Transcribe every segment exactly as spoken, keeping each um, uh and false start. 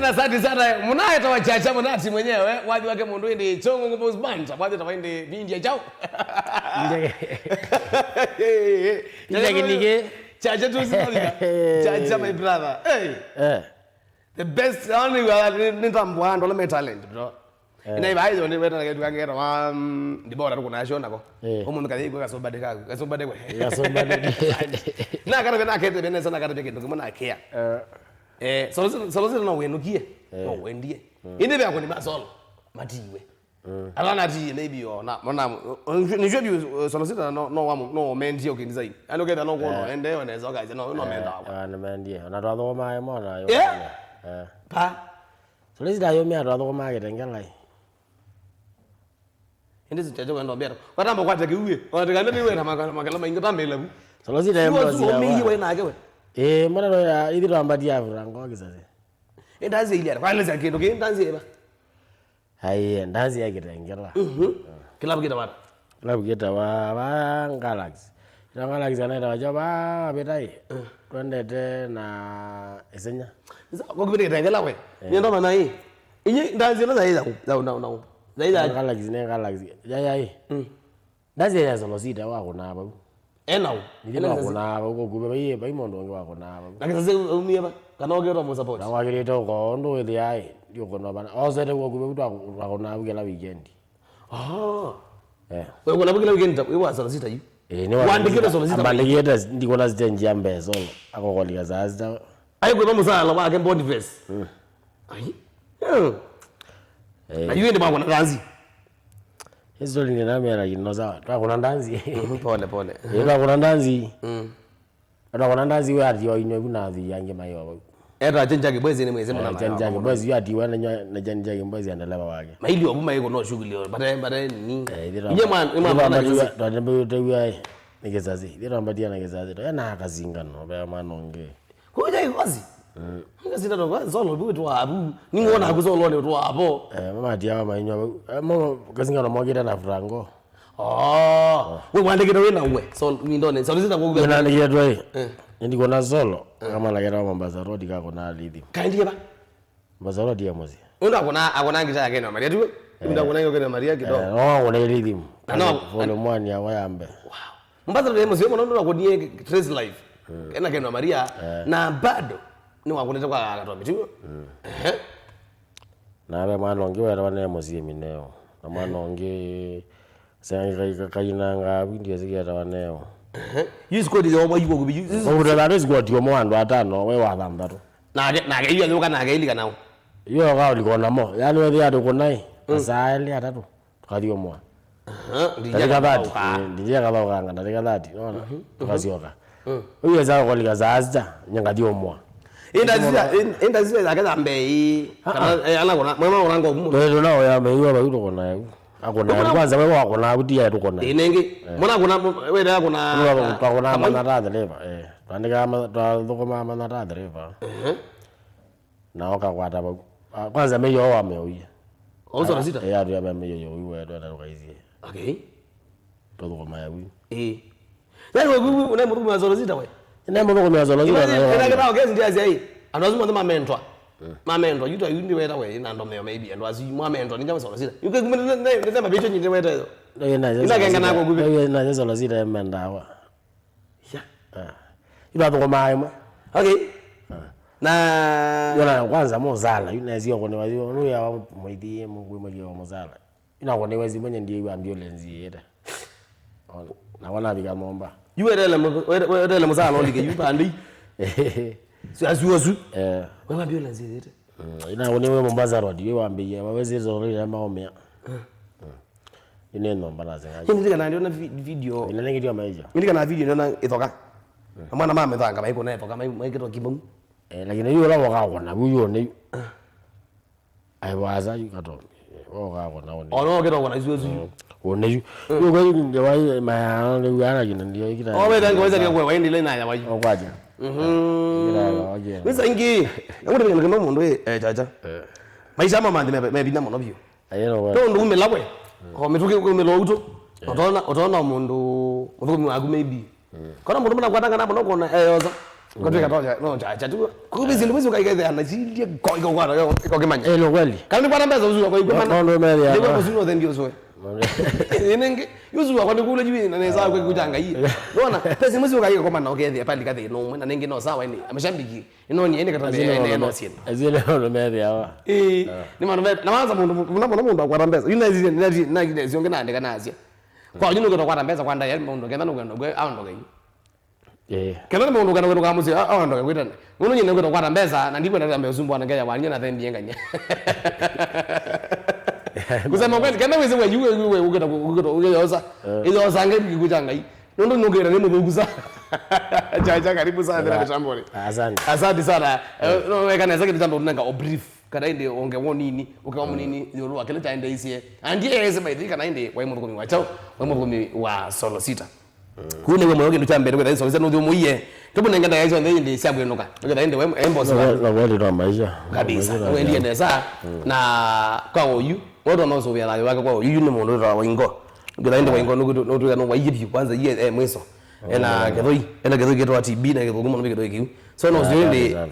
Na asante sana. Mũnaetawa Chacha Mũnati mwenyewe, wathi wake mũndũ ĩndĩ Chongo Ngombo Band, wathi tawa ĩndĩ Vindia Chao. Ndege. Ndege nige. Chacha tu sinathika. Chacha, my brother. Hey. Eh. The best, only, uh, nĩ, nĩ tambwa andũ ala me talent, bro. Eh. Ina ibai yo nĩ weta na ketu kangera wa, mm, ndibora tuko na shona ko. Eh. Umu mkathi kwa kasomba de ka, kasomba de kwa. Kasomba de. Na kana kana kete bene sana kana kete kimo na kia. Eh. Eh, solo solo no wenukie. Eh. No wendie. Mm. Indi bya kuni masolo. Matiwe. Mm. Ala natiie maybe o na, mona, nisho bi, uh, solo sita no, no wa mu-, no mendie okay design. Ano ketha no kuona, eh, ende oneza kaje no, no menda kwa. Ah, ni mendie. Na twathoma mona yo. Eh? Eh. Pa. Solo sita yo mia twathoma Kitengela. Indi sitaje kwenda mbera. Watamba kwate kiuwe. Ona tikana niwe na makala, makala maingi tambela bu. Solo sita yo mia. Uwa mia. Uwa mia we nake we. Eh, mwana no ya ithi twambatia vurango kisase. Enda nzi ile. Kwa nzi kitu ki enda nzi eba. Ai, ndanzi ya Kitengela. Mhm. Kilabu kĩtawa ata? Kilabu kĩtawa va Galaxy. Ila Galaxy anaita wacha va Betai. Eh. Twendete na Isenya. Nza, kwa kipindi Kitengela we. Eh. Nienda mana hii. Inyi ndanzi ila za ila, za una, una. Za ila. Galaxy ne Galaxy. Ya, ya, hii. Mm. Ndazi ya solo sita wakũnaa vau. Enau. Nithiĩ wakũnaa vau, kokuve vai, vai mũndũ ũngĩ wakũnaa vau. Na kisasi umie va? Kana ũkĩtwa mũsupport? Na wagĩrĩte ũko ũndũ wĩthĩaĩ, ndiũkũnaa vana. Osete kokuve vau twa-, twakũnaa vau kĩla weekend. Ah. Eh. Wewe kuna kĩla weekend ta, wewe wa solo sita yu? Eh, nĩ wandĩkĩte solo sita. Ambandĩkĩte ndikona stage ya mbee solo. Akokolika saa sita. Aikwĩva mũsala wake Boniface. Mm. Ai. Eh. Eh. Na yu ĩndĩ mwakũna ndanzi. History nĩ namera kino sawa. Twakũna ndanzi. Mhm, pole, pole. Eh, twakũna ndanzi. Mm. Twakũna ndanzi we ati oinyo kuna athi yangi mai wa. Eta Chen Jackie Boys ni mwezi mwana. Chen Jackie Boys yu ati wana nyo na Chen Jackie Boys ya ndeleva wake. Maili obu mai kuno shughuli yo. Bate, bate ni. Eh, ithira. Inye mwana, mwana mwana. Twatembea tewa ni kisasi. Ithira mbatia na kisasi. Ena kazingano be mwana onge. Kuja ikosi. Mm. Ngasina no kwa solo bu tu abu. Ningo na ku solo ni tu apo. Eh, mama tia mama inyo. Eh, mama kazinga no mokita na frango. Oh. We wandikite we na we. So mi ndone. So listen kwa. Nandikite we. Eh. Ndi kona solo. Eh. Kama na kera Mombasa Road ka kona rhythm. Kaendie ba. Mombasa Road ya mosi. Unda kuna akona ngita yake na Maria tu. Unda kuna ngita yake na Maria kidogo. Eh, no kona rhythm. Na no. Volume one ya wayambe. Wow. Mombasa nĩ mũsyĩ mũno, nũndũ nakunie Trace Life. Mm. Ena Ken wa Maria, eh, na bado nĩwakũnĩte kwa Katomi, tiw'o? Mm. Ehe. Na ve mwana ũngĩ wetawa ne mũsyĩ Mineo. Na mwana ũngĩ, sengi kainanga, video siketawa neo. Ehe. Yu squad yo wa yuko kubi. Kwa kutala ndio squad yo mwa andũ atano, we wa thanthatũ. Nake, nake yu ayũka nake ilika nao. Yu akaũlikwa namo. Yaani wethi andũ kũnai. Mm. Masaa elĩ atatũ. Tukathi ũmwe. Aha, ndija ndarĩka thirty, kathaũka. Eh, ndija kathaũkanga ndarĩka thirty, nona? Mhm, mhm. Tukasyoka. Mm. Ũyũ esa kolika saa sita, nyangathi ũmwe. Indazia, indazia yake ya mbei. Ah, kana, ah. Eh, ana kona, mwana kona ngo mu. Ndio na oya meiwa ba uto kona yau. Akona yau kwanza wewe wakona abuti ya tukona. Inengi. Eh. Mwana kona, wewe akona. Mwana kona mana ta driver. Eh. Twandika ma-, twathũkũma mana ta driver. Mhm. Na okakwata vau. Ah, kwanza mĩio wameũie. Kwa solo sita? Eh, atu ya mĩio yo uwe twenda tukaithie. Okay. Tũthũkũma ya wi. Eh. Yaani we, we, we, unaye mũthũkũma solo sita we? Ina mũthũkũma solo sita. Imagine, na ina kĩtao kesi ndia cia hii. Andũ asu mothe mamentwa. Mm. Mamentwa, yuta yu ndiweta we, na ndomeo maybe, andũ asu mwamentwa, ninja solo sita. Yuke kumene, ne, ne, ne, mabitio nyinde weta yo. Ina kenga nako kubi. Ina solo sita mendawa. Ya. Ah. Ila thoko maemwe. Okay. Ah. Na yona kwanza muzala, yuna zio kone wa zio, no ya mwithi mu kwe mwe muzala. Ina kone wezi mwenye ndiye wa ambulance yeta. Na wana biga momba. Yu wetele mu-, wete-, wetele muzala olike yu pandi. Su asu asu. Eh. Wewe ambulance yeta. Mm, ina kone we Mombasa Road, we wambiye, wawezi zolo ya maomea. Mm. Ine nomba na zenga. Nĩndikana ndiona vi-, video. Ina nengi dio maisha. Nĩndikana video ndiona ithoka. Mm. Na mwana mama ithanga maiko na ithoka mai, mai kito kimu. Eh, lakini yu la waka kona, yu yu ne. Ai waza yu kato. Waka kona one. Ono kito kona isu isu. Mm. One yu. Mm. Yu kwa yu ndio wa ma ne yu ana kina ndio kina. Oh, we thank you, we thank you, we ndile na ya wa yu. Okwaje. Mhm. Kila wa je. Nisa ingi. Ngudi kama mundu eh, eh, chacha. Eh. Maisha mama ndi me, me bina mono bio. Ayero wa. Nũndũ umĩla we. O mĩtũkĩ umĩla ũtũ. Yeah. Ũtona, ũtona mũndũ mũthũkũmi waku maybe. Mm. Kona mũndũ mũnakwatanga namba no kona eyoza. Kwatwĩka to kya, no kya, kya tu. Kũvĩ syĩndũ isu kaikethĩa na silye ko, iko kwa, iko kimanya. Eh, no kweli. Kana nĩ kwa mbesa ũsu kwa iko mana. No, no, no, no, no. Nĩ kwa ũsu no thendi ũsu. Ĩnenge, ũsu kwa nĩ kule juu na nesa kwa kuja ngai. Nona, pesa mwisu kai kwa mana okethĩa pali kathi no mwe na ningi no sawa ni. Amashambiki. Ino ni ene kata ne no sien. Azile no methia wa. Eh, ni maũndũ me, na wanza mũndũ, mũna mũno mũndũ akwata mbesa. Yu na zile, na zile, na zile sionge na ndeka nasia. Kwa yu nũkwenda kwata mbesa kwa ndaya mũndũ kenda nũkwenda gwe aondoke yu. Eh. Kenda nĩ mũndũ kana kwenda kwa mũciĩ, a- aondoke kwitana. Mũndũ nyine kwenda kwata mbesa na ndikwenda ta mbesa mbwana ngeya wanye na thendi enganya. Kusema kweli, kenda wezi wa yu we ukita ukita ukita yosa. Iyo sange biki kuchanga hii. Nũndũ nũkĩte nĩ mũthũku sana. Chacha, karibu sana tena mĩtamboni. Asante. Asante sana. Eh, no, weka nesa kĩndũ kya ndũnenga o brief. Kana ĩndĩ onge wonini, ũkewa mũnini, ĩũlũ wa kĩla kyaendeisye. Andie ese by the way, kana ĩndĩ wai mũthũkũmi wa chao, wai mũthũkũmi wa Solo Sita. Kuu nĩwe mũyo kĩndũ kya mbere, kwĩtha Solo Sita nũthi ũmũie. Tũmũnenga ndaya syonthe ĩndĩ sya kwĩnũka. Kwĩtha ĩndĩ we, eh, boss wa. Na kweli twa maisha. Kabisa. Maisha. Wendie nesa. Na kwa oyu, Mũndũ no ũsũvĩa thayũ wake kwa ũyuyu nĩ mũndũ wĩtawa Waingo. Ngĩtha ĩndĩ Waingo nũtwĩka no waiye vyũ kwanza iye e mwiso. Ena kĩthũi, ena kĩthũi kĩtawa T B na kĩthũku mũno kĩthũi kĩu. So no ũsũvĩa ĩndĩ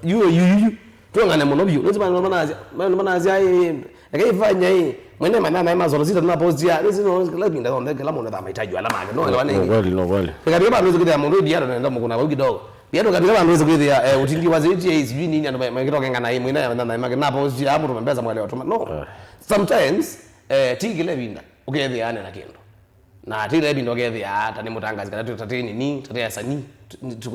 yu yu yu. Tũng'ane mũno vyũ. Nĩsĩ maandũ manazia, maandũ manazia ĩ, eka ifanya ĩ. Mwene manana ma Solo Sita tuna post ya. Nĩsĩ no kila pinda konde kila mũndũ ta mahitaji ala make. No elewa nini? Kweli, no kweli. Eka ndio bado zikita mũndũ ndio anaenda mkuna kwa kidogo. Pia ndũkavika vandũ wĩsĩ kwĩthĩa, eh, ũtingi wa zĩtie ĩ, sijui nini, andũ ma- makĩtokengana ĩ, mwĩna ya na- na- make- na post ya mũndũ mambesa mwele watũma. No. Eh. Sometimes, eh, ti kĩla ĩvinda ũkethĩa ane na kĩndũ. Na ti kĩla ĩvinda ũkethĩa ta nĩ mũtangazi kana tũ- ta tĩ nini, ta tĩ asanii. Tu- tu-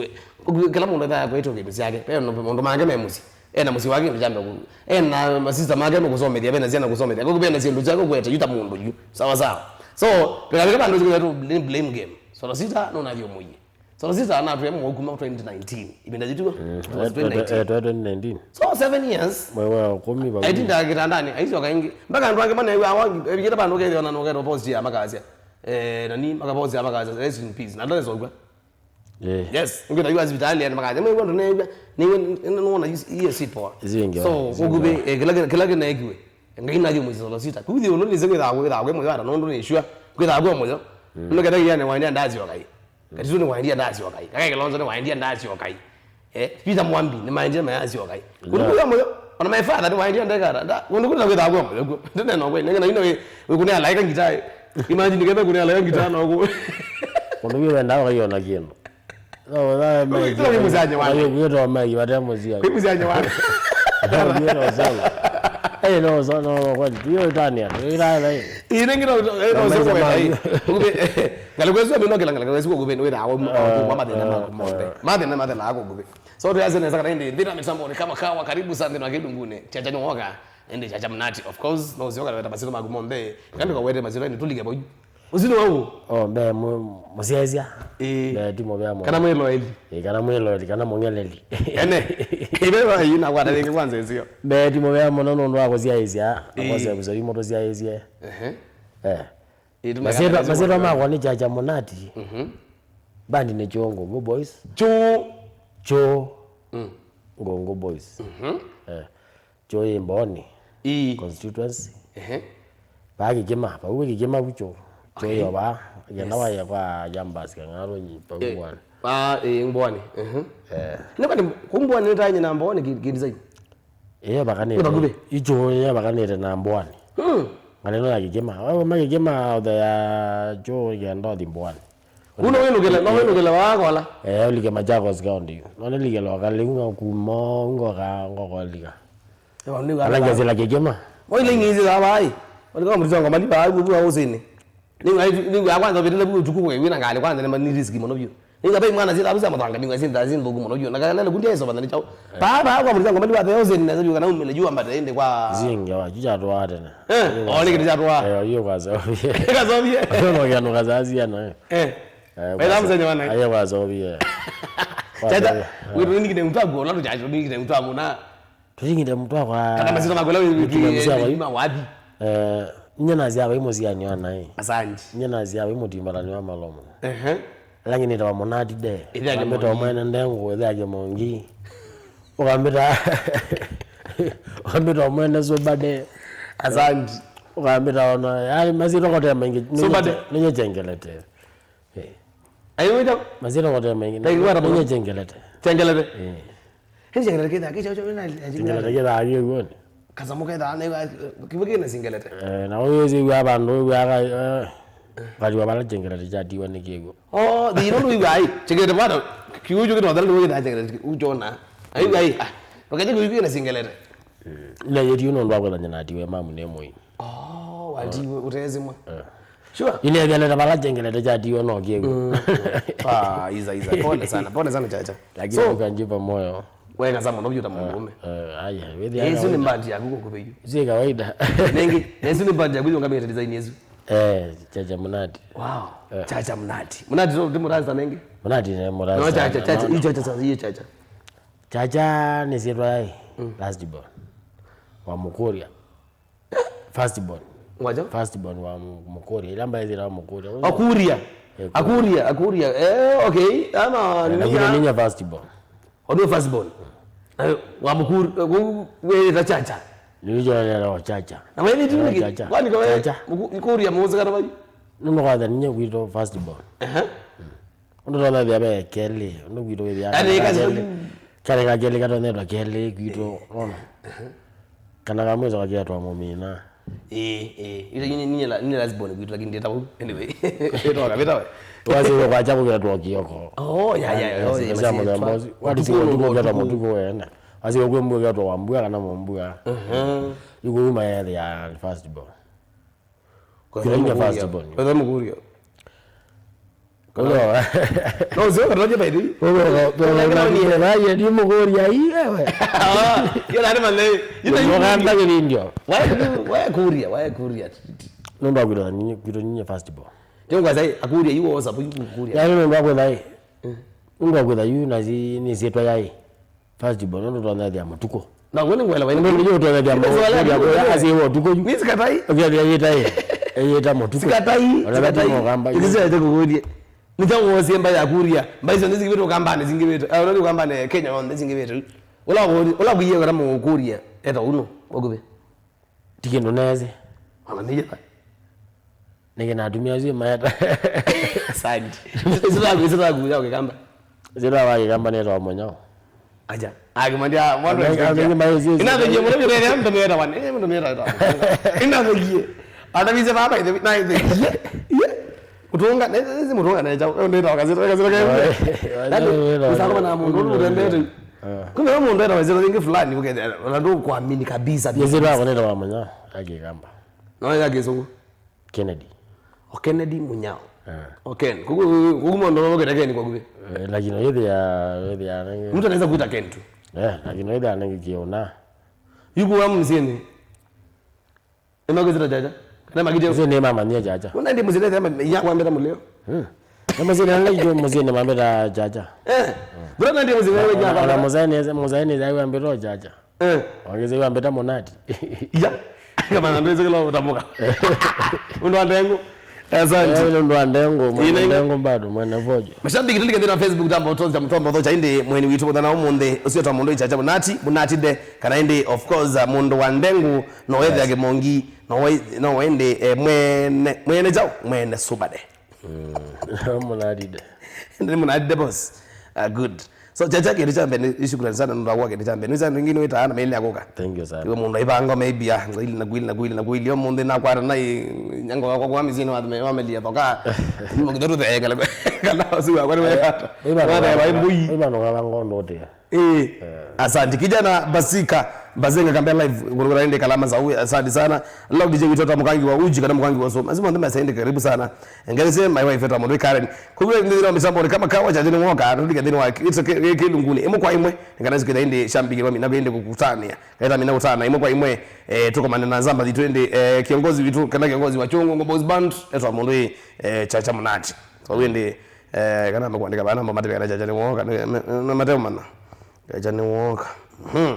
kĩla mũndũ ethaa kwĩtwo kĩndũ syake. Pe mũndũ make me mũsyĩ. Ena mũsyĩ wake kĩndũ kyambe kũ. Ena masista make mekũsomethia, pena syana kũsomethia. Kwa hiyo pena syĩndũ syake kwete yu ta mũndũ yu. Sawa sawa. So, ndũkavika vandũ wĩsĩ kwĩthĩa tu blame, blame game. Solo Sita no nathi ũmũie. Solo Sita anatwĩa mwa kuma twenty nineteen. Ĩvinda yĩtuo. Mm. It was twenty nineteen. Eh, twenty nineteen. So seven years. Mwe wa kumi ba. Aitinda kitandani, aisyoka ingi. Mpaka andũ angĩ manew'a awa, evikĩte vandũ kethĩwa na nũketwa post ya makasya. Eh, nani, maka post ya makasya, rest in peace. Na ndale sokwa. Eh. Yes, ngita yu hospitali ya makasya. Mwe wando new'a, niwe nona iye sipoa. Izingi. So, kũkuvĩ, eh, kila kila kila kinaekiwe. Ngai nathi mũisye Solo Sita. Kuthi ũlũ nĩse kwĩthaa kwĩthaa kwĩ mũyo ata nũndũ nĩ sure. Kwĩthaa kwĩ mũyo. Mm. Nũketha yani wanya ndasyoka. Katitũ nĩwaendie ndasyokai. Kaka Kilonzo nĩwaendie ndasyokai. Eh, Peter Mwambi nĩmaendie mayasyokai. Kũndũ kũya mũyo, ona my father nĩwaendie ndekara. Nda, kũndũ kũna kwĩthaa kwa mũyo kuo. Ndene no kwĩ, nengena ino wĩ, wĩ kũnea laika ngitai. Imagine ketha kũnea laika ngitai no kuo. Kũndũ kũya wenda ũkaiona kĩndũ. No, na Mike. Kũndũ kũya mũsyanya wa. Ayo kwĩtwa Mike, wate mũsyanya. Kwĩ mũsyanya wa. Kwĩtwa Solo. Eh, no, so, no, kwani, tuyo itania, tuyo itania. Ĩĩ, nengĩ no, eh, no, soko wenda ĩ. Ngale kwesu amino kila ngale kwesu kũkuvĩ nĩ wĩra wa, wa mathĩna maku monthe. Mathĩna mathela kũkuvĩ. So, tuyase nesa kana ĩndĩ, nthĩna mĩtambo nĩ kama kawa, karibu sana nthĩna kĩdungune. Chacha nĩ woka, ĩndĩ Chacha Mnati. Of course, no ũsyoka weta masito maku monthe. Kandi kawete masito nĩ tulike boyu. Ũsu nĩ wau. Oh, mbe mu-, mũsyaĩsya. Ĩĩ. Mbe ti mũvea mũno. Kana mwĩloeli. Ĩĩ, kana mwĩloeli, kana mũng'eleli. Ene. Ibe wa ina kwa tarĩngĩ kwanza ĩsio. Mbe ti mũvea mũno nũndũ wa kũsyaĩsya. Ĩĩ. Akosa kusema imo tũsyaĩsye. Ehe. Eh. Ĩĩ, tũmeka Masyĩtwa, nĩ masyĩtwa makwa nĩ Chacha Mnati. Mhm. Bandi nĩ Chongo, Go Boys. Chu. Chu. Mm. Go, Go Boys. Mhm. Eh. Kyũĩ Mbooni. Ii. Constituency. Ehe. Vaa Kĩkĩma, vau wĩ Kĩkĩma vu kyũ. Kyũĩ o vaa. Kenda waye kwa Jambas Kang'aro nyi, vau Mbooni. Vaa, ĩĩ, Mbooni. Ehe. Eh. Nĩ kwani, kũ Mbooni nĩ tanye na Mbooni ki, ki design? Ĩĩ, vakanĩte. Nĩ vakuvĩ? Ikyũĩ vakanĩte na Mbooni. Hmm. Ngalĩno ya Kĩkĩma. Wewe ma Kĩkĩma, othe ya kyũĩ kenda ũthi Mbooni. Kuno wĩnũkĩle, no wĩnũkĩle wakola. Eh, ũlike Machakos County. No nĩlike loka lĩu no kuma ngoka, ngokolika. Ewa, nĩ ala ngasila Kĩkĩma. Oile ngĩzi za bai. Oile kwa mrizo ngoma liba au kwa usini. Ni ngai ni ya kwanza bitile bu tuku kwa wina ngali kwanza ni risk mono bio. Ni ngabe mwana zila abuza matanga ni ngazi ndazi ndugu mono bio. Na kana kundi eso bana ni chao. Pa pa kwa mrizo ngoma liba usini na zio kana umele jua mbata ende kwa zingi wa chucha to atene. Eh, o ni kitu cha toa. Eh, hiyo kwa sababu. Kwa sababu. Ndio no ya no kazazi ya na. Eh. Eh, wĩla mũsenya wa naĩ. Aye wazowie. Chacha, wĩtũ nĩngĩte mtu aku, ũla tũchacho nĩngĩte mtu aku na. Tũtingĩte mtu akwa. Kana masito makwela wĩ wĩ wĩ wathi. Eh, nye na zia wĩ mũsiani wa naĩ. Asante. Nye na zia wĩ mũtimbalani wa malomo. Ehe. Lakini tawa Mnati de. Ĩthe yake Mnati. Mwene ndengu, ĩthe yake mongi. Ũkambĩta, ũkambĩta mwene Super Day. Asante. Ũkambĩta ona, yani, masyĩtwa kote maingĩ, Super Day. Nĩnye chengelete. Eh. Ai, wĩta? Masira wote mengi. Ndaigua ta Nye chengelete. Chengelete. Eh. Hini chengelete kĩthaa kĩcho, kĩcho, kĩna chengelete. Chengelete kĩthaa kĩw'oni. Kasamũ kĩthaa, na kivu kĩna chengelete. Eh, na ũyũ wĩw'a vandũ, wĩw'a aka, eh, katiwa vala chengelete chatiwa nĩ kĩw'ũ. Oh, thĩ ino ndũiw'a ai, chengelete bwana, kiw'ũ kĩu kĩtothera nĩ kĩthaa chengelete, uchona. Aiw'a ai, ah, wakati kiw'ũ kĩna chengelete. Na yeti uno ndo akwethanya na atiwe mamu ne moi. Oh, watiwe utezimwa. Eh. Sure. Ile vya leta vala chengelete chatiwa no kĩw'ũ. Mm. Ah, iza, iza. Pole sana, pole sana, Chacha. Lakini so, ukanjipa moyo. Weka sama, no yuta mũndũme. Eh, aya, wethi. Yesu ni mbandi yaku kukupe yu. Si kawaida. Nengi, Yesu ni mbandi yaku, yonga mete design Yesu. Eh, Chacha Munati. Wow. Eh. Chacha Munati. Munati so ndi murasta nengi. Munati ne murasta. No, Chacha, Chacha, no, no. Hiyo Chacha, hiyo Chacha. Chacha ni sietwa ai. Mm. Last born. Wa Mukuria. First born. Ngwaja? First born wa Mu-, Mukuria. Ila mbae zira wa Mukuria. Akuria. Eh, Akuria, Akuria. Eh, okay. Ama eh, ni lakini ya ninya first born. Odo first born. Eh, wa Mukuria, eh, we ta Chacha. Nilijo leo Chacha. Na wewe tu niki. Chacha. Kwani kwa wewe Chacha. Muku-, Mukuria mwoza kana bai? Nimo kwa ninya wito first born. Aha. Ũndũ twathĩa ve kelĩ, ũndũ gwitũ wĩthĩa. Yaani, kelĩ. Kelĩ ka kelĩ katonyetwa kelĩ gwitũ, ũnona? Kana kamwĩso kaketwa mũmina. Ĩĩ, ĩĩ. Ĩla nyinyi, nyinyi la, nyinyi last born gwitũ, lakini ndĩta vau. Anyway. Ĩtoka, vĩta we. Twasĩwe kwa chako ketwa Kioko. Oh, ya, ya, ya, ya, ya, ya, ya, mũthemba ũsu. Wati ũtukũ, ũtukũ ũtukũ, ketwa ũtukũ. Mũtukũ wena. Wasiwe kwĩ mbua ketwa Wambua kana Mũmbua. Mhm. Yu kuma yethĩa first born. Kwĩthwa Kĩrĩnya Mũkũria. First born. Kwĩthwa Mũkũria. Ũlo. No, sio, katoje by the way. Ũlo, ũlo, ũlo, ũlo, ũlo, ũlo, ni Mũkũria, ii, wewe. Ah, yo nani mane? Yu na yu. Mũkanda kĩvindio. Why you, why Kuria? Why Kuria? Nũndũ akwĩtwa nyinyi, kwĩtwa nyinyi first born. Tengwa sai, Akuria, yu osa, yu Kuria. Yaani nũndũ akwĩtha ĩ. Mm. Nũndũ akwĩtha yu na si, nĩ sietwa yaĩ. First born, nũndũ tũtonyethĩa mũtukũ. Na wene ngwela wene. Nũndũ nĩyo tũtonyethĩa mũtukũ. Asiĩwa ũtukũ yu. Nĩ sikatai. Ũkethĩa yĩta ĩ. Yĩta mũtukũ. Sikatai. Ona sikatai. Mũkamba. Ĩsisete kũkũrie. Nĩ kya wosie mbaĩ ya Kuria. Mbaĩ icio nĩsingĩvĩte Ũkambanĩ, singĩvĩte. Ah, ũla nĩ Ũkambanĩ Kenya yonthe singĩvĩte. Ũla woni, ũla kũie kana Mũkuria. Eta uno. Wakuve. Ti kĩndũ neesĩ. Ona nĩ yĩla. Nĩkĩ natumia asu maeta. Asante. Ĩsu taku, ĩsu taku ya Kĩkamba. Ĩsu taku ya Kĩkamba nĩtawa Mũnyao. Aja. Akĩmwambia mwana. Ina thĩkie mũno mĩrere mtu mĩeta wana. Eh, mtu mĩeta wana. Ina thĩkie. Ana bize baba ina thĩkie. Kutunga, nezi mutunga na chao. Ndio wakazita, wakazita. Ndio. Usakoma na mundu utembete. Eh. Kumbe wewe mũndũ etawa ĩsyĩtwa yĩngĩ fulani, ũkethĩa, ona ndũkwamini kabisa. Ĩsyĩtwa yakwa nĩtawa Mũnyao, ya Kĩkamba. No ya Kĩsũngũ? Kennedy. O Kennedy Mũnyao. Eh. O Ken. Kuku, kuku mũndũ ũkĩta Ken kwa kuvi. Eh, lakini wĩthĩa, wĩthĩa nenge. Mtu anaweza kuita Ken tu. Eh, lakini wĩthĩa nenge kĩũna. Yuko wa msini. Nĩmakwĩsĩta Chacha? Kana makĩte? Mũsyĩ nĩmamanyie Chacha. Ũna ndi mũsyĩ nĩthĩa ya kwambĩta mũleo. Hmm. Nĩ mũsyĩ nĩ ngai mũsyĩ nĩmambĩta Chacha. Eh. Bro, na ndi mũsyĩ nĩthĩa ya kwambĩta. Ona mũsyĩ nĩ, mũsyĩ nĩthĩa wambĩta Chacha. Eh. Wangĩsĩ wambĩta Mũnati. Ya. Kama na ndwĩsĩ kĩla ũtamũka. Ũndũ wa ndengu. Asante. Eh, ũndũ wa ndengu, mwene ndengu bado, mwene vojo. Mashabiki, tũlike nthĩna Facebook, tambo, tonza, mtombo, thocha, indi, mweni witũ, mũthana ũmũnthĩ, ũcio ta mũndũ Chacha Mũnati, Mũnati de, kana indi, of course, uh, mũndũ wa ndengu, no wethe ya Kĩmongi, no we-, no wende, eh, mwene, mwene chao, mwene subade. Mm. Mũnati de. Ndi Mũnati de boss. Ah, good. So, Chacha, kĩndũ kya mbee nĩ shukrani sana nũndũ wa kĩndũ kya mbee. Nĩ sana wengine wĩtaa na mĩnĩ ya kũka. Thank you sana. Iwe mũndũ aibanga maybe, ah, ngwili na ngwili na ngwili na ngwili. Ũmũnthĩ nakwa na nai nyango wakwa kwa mĩsyĩ nĩ wamelia thoka. Nĩ mũkitho tũthee kala, kala ũsu wakwa nĩ wekata. Iba no. Iba no kala ngondo tĩa. Eh, asante. Kijana Basika, Bazenga Kambia live, kutoka ende Kalama Zawi, asante sana. Lord D J Witota, Mukangi wa Uji, kana Mukangi wa Soma. Lazima ndema sende, karibu sana. Ngalise, my wife, Eta Mondo Karen. Kugule ndi ro misambo ni kama kawa cha jini mwoka, rudi kadini wa, it's okay, we kilunguni. Imo kwa imwe, ngana siku indi shambi kwa mina kwende kukutania. Eta mina kutana, imo kwa imwe, eh, tuko manena zamba zitwende, eh, kiongozi witu, kana kiongozi wa Chongo, Ngo Boys Band, Eta Mondo, eh, Chacha Munati. So, wende, eh, kana makwandika bana, mama tebe kana Chacha ni mwoka, na, na, na mateo mana. Chacha ni mwoka. Mhm.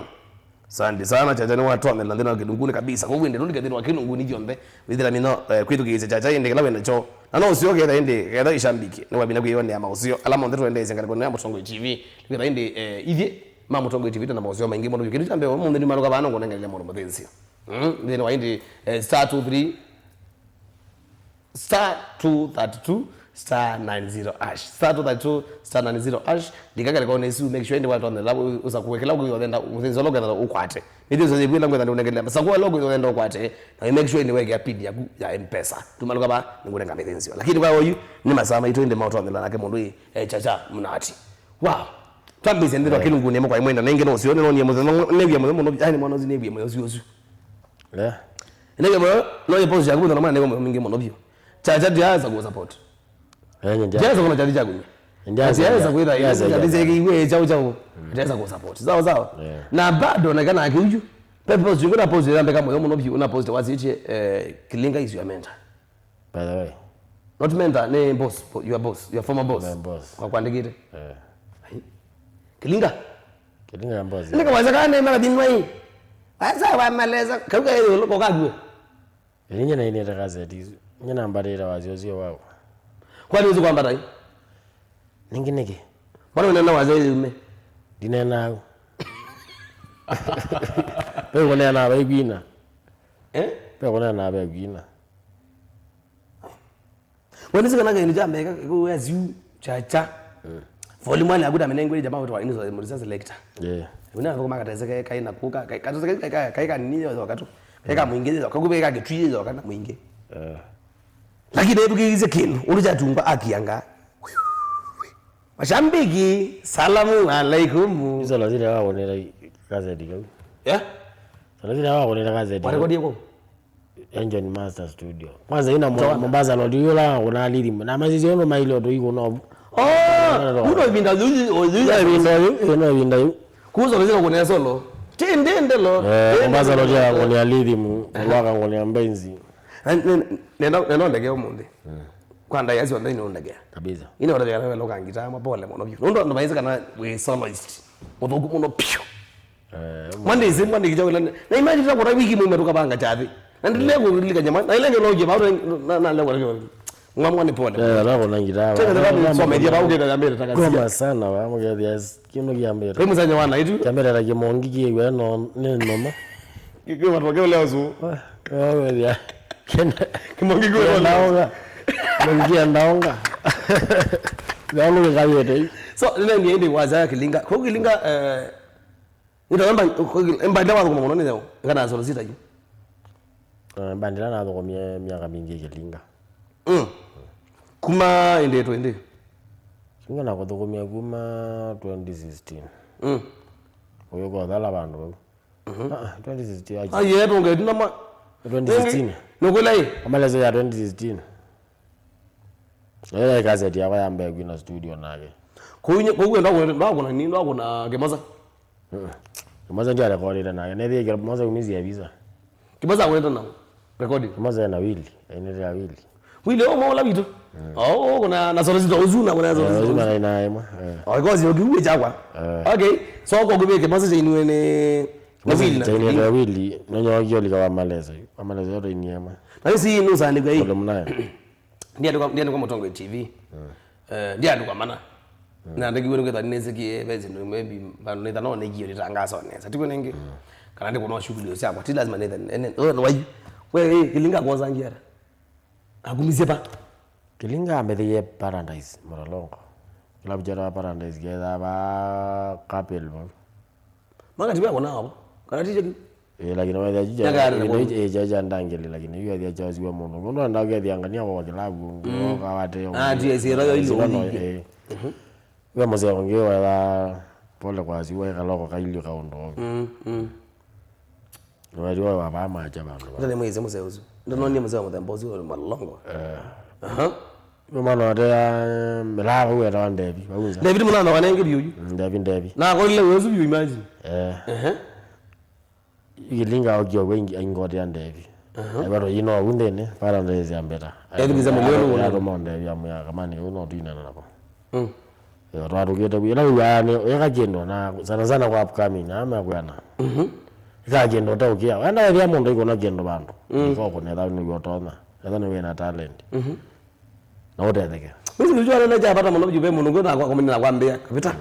Asante sana, Chacha nĩwatwanela nthĩnĩ wa kĩlungunĩ kabisa. Kwoou ĩndĩ ndũlike nthĩnĩ wa kĩlungunĩ kyonthe. Wĩthĩla mino, eh, kwĩthukĩĩsya Chacha ĩndĩ kĩla wĩ nakyo. Na no ũseo ketha ĩndĩ, ketha ĩshambiki. Nĩwavina kwĩyonea maũseo ala monthe tũendeesya ngalĩkonĩ ya Mũtongoi T V. Nĩketha ĩndĩ, eh, ithyĩ ma Mũtongoi T V twĩ na maũseo maingĩ mũno. Kĩndũ kya mbee ũmũnthĩ ndimalũka vaa nũkũnenganĩle mũndũ mũthĩnzĩo. Mm, nthĩnĩ wa ĩndĩ, eh, star two three, star two thirty-two, star nine zero hash. Star two thirty-two, star nine zero hash. Ndikakale kwa nesu, make sure indi watonyela, u-, usakue kila ukwenda, uthĩnzo lo kwenda ukwate. Nĩtĩ usazibwila ngwenda ndunengele. Sakua lo kwenda ukwate. Na make sure indi wekea pin yaku ya M-Pesa. Tumaluka ba, nĩngunenga mĩthĩnzio. Lakini kwa oyu, ni masama ito indi mautonyela nake mũndũ ĩ, eh, Chacha Mnati. Wow. Twambĩsye nthĩ twa kĩlungunĩ mwa kwa imwenda, na ingĩ no sio, nĩ nonie mũthenya, nĩwie mũthenya mũno, yani mwana ũcio nĩwie mũthenya ũcio ũcio. Yeah. Nĩwie mũno, no ye post yaku mũthenya mwana nĩwie mũthenya mwingĩ mũno biũ. Chacha ndiaweza ku support. Eh, nyendia. Ndiaweza kuna chati chaku. Ndiaweza, ndiaweza kuitha, ndiaweza, ndiaweza kuitha. Chau chau. Ndiaweza ku support. Sawa sawa. Yeah. Na bado na kana kiuju. Pepe post yungu na post ya mbeka moyo mũno biũ, una post wazichie, eh, Kilinga is your mentor. By the way. Not mentor, ni boss, your boss, your former boss. My boss. Kwa kuandikite. Eh. Ai. Kilinga. Kilinga ya boss. Nika waza kana mara dinwai. Waza wa maleza, kauka yeye loko kagwe. Ninye na ine taka zeti. Ninye na mbare ta wazi ozi wao. Kwa nini uzi kwamba tai? Ningi niki. Mbona unaenda wazi yume? Dinena au. Wewe unaenda na wewe kwina. Eh? Wewe unaenda na wewe kwina. Wenisi kana kaini cha meka kuwa ziu cha cha. Volume one akuta menengwe jamaa wetu wa iniso murisa selector. Yeah. Una kwa maka tese kai na kuka kai katose kai kai kai kanini yo wakati. Kai ka mwingi yo kakube ka kitwi yo kana mwingi. Eh. Lakini ebu kize kin ulu cha tungwa akianga. Mashambiki, salamu alaikum. Izo lazima waonera gazeti kau. Yeah? Lazima waonera gazeti. Warekodi kwa? Engine Master Studio. Kwanza ina Mo-, Mombasa Road yula kuna lithi. Na mazizi ono mailo to iko no. Oh, uno ibinda yuzi, o yuzi. Ina ibinda yu, ina ibinda yu. Kuzo lazima kuna solo. Tende ndelo. Eh, Mombasa Road ya kuna lithi mu, kwa ngone ya mbenzi. Nenda nenda ndege omunthi. Kwa ndai acio nthĩnĩ ũndegea. Kabisa. Ina ũndegea na welo kangita mwa pole mũno biũ. Nũndũ andũ maĩsĩ kana wĩ soloist. Mũthũku mũno biũ. Eh, Monday zĩ Monday kichao na imagine ta kwa wiki mwe tukabanga chathi. Na ndile kulikanya mwa. Na ile ndio loje ba na na leo kwa. Mwa mwa ni pole. Eh, la kona ngita. Tena ndio msome je ba ukenda ya mbele taka. Koma sana wa mgethia kino kia mbele. Ri mzanya wana itu. Kia mbele ta kimongi kiwe no ni noma. Kiwe watu wake leo zu. Wewe ya. Kenda. Kimongi kiwe no. Ndaonga. Mongi ndaonga. Yaani kayete. So, ndio ndio ndio waza Kilinga. Kwa Kilinga eh Utaomba mbanda wa kuma muno ni leo. Ngana solo sita yu. Eh, mbandila na thoko mia miaka mingi Kilinga. Mm. Kuma ende twende. Singa na kuthukumia kuma twenty sixteen. Mm. Uyo kwa dhala bandu. Mhm. Ah, twenty sixteen aje. Ah, yetu ngetu na ma. Twenty sixteen. Nukulai. Amalezo ya twenty sixteen. Ĩyo yaĩ kaseti yakwa ya mbee kwina studio nake. Kũu nye-, kũu enda kwenda, ndakũna nini, ndakũna Kĩmosa? Mm. Kĩmosa ndiarekordĩte nake. Nethĩe Kĩmosa kumisia visa. Kĩmosa akwenda na recording? Kĩmosa ena Willy, ainĩte ya Willy. Willy, oh, mwaula vitu? Mm. Oh, oh, kuna na solo zito uzu na kuna solo zito uzu. Uzu na ina ema. Eh. Oh, because you give me chakwa. Eh. Okay. So kwa kubeke Kĩmosa cha inwe ne Kĩmosa Willy na cha inwe Willy. Willy, no nyo kioli kwa maleza. Kwa maleza yote iniema. Na si nusa ni kwa hii. Problem nayo. Ndiandikwa, ndiandikwa Mũtongoi T V. Mm. Eh, ndiandikwa mana. Mm. Na ndakiwe nĩkwĩtha nĩnĩsĩkie ve syĩndũ maybe vandũ nĩtha no nĩkie nditangaso nesa. Tikwe nĩngĩ. Mm. Kana ndikũna shughuli syakwa. Ti lazima nĩtha nene. Wewe nĩ wai. Wewe, eh, Kilinga kwanza ngiara. Akumisye pa. Kilinga amethĩie Paradise, Murolongo. Kilabu cha Paradise ketha ba couple ba. Maka tiwe kona hapo. Kana tije ki. Eh, lakini wethia juja. Nyaga ya ĩvinda nĩmwe. Ĩĩ, cha, cha ndangeli, lakini yu ethia chosiwa mũndũ. Mũndũ enda kethia ngania kwa kilabu, mm, ũka wate yo. Ah, ti esi, ĩla yo ilio ũlingi. Eh. Mhm. We mũseo ũngĩ wetha pole kwa siwa kaloko kailio kaũndũ. Mm, mm. Wethia wa baba macha vandũ. Ndio nĩ mwĩsĩ mũseo ũsu. Ndio nĩ mũseo mũthemba ũsu wa malongo. Eh. Aha. Nĩ mwana wate ya mĩlava wetawa Ndevi, vaunza. Ndevi nĩ mũnana wa nenge biũ yu. Mm, Ndevi, Ndevi. Na akolile ũsu biũ, imagine. Eh. Ehe. Kilinga okio wengi aingotea Ndevi. Aha. Aibatwa yino au nthĩnĩ, Paradise ya mbeta. Ndevi ngiza mũlio nĩ wona. Atũma Ndevi amwĩa kamani, ũũ no twinana nako. Mm. Yo, twatũkĩte kwĩ, ĩla wĩw'aa nĩ, wĩka kĩndũ, na sana sana kwa upcoming, ama kwĩana. Mhm. Ĩka kĩndũ ũtaũkĩa. Wenda wethĩa mũndũ aikũna kĩndũ vandũ. Mm. Ĩka ũkũna ĩtha nĩw'o ũtonya. Ĩtha nĩwĩ na talent. Mhm. Na ũtetheke. Mimi ndio ana cha pata mũno jube mũno ngona kwa komini na kwambia. Kapita.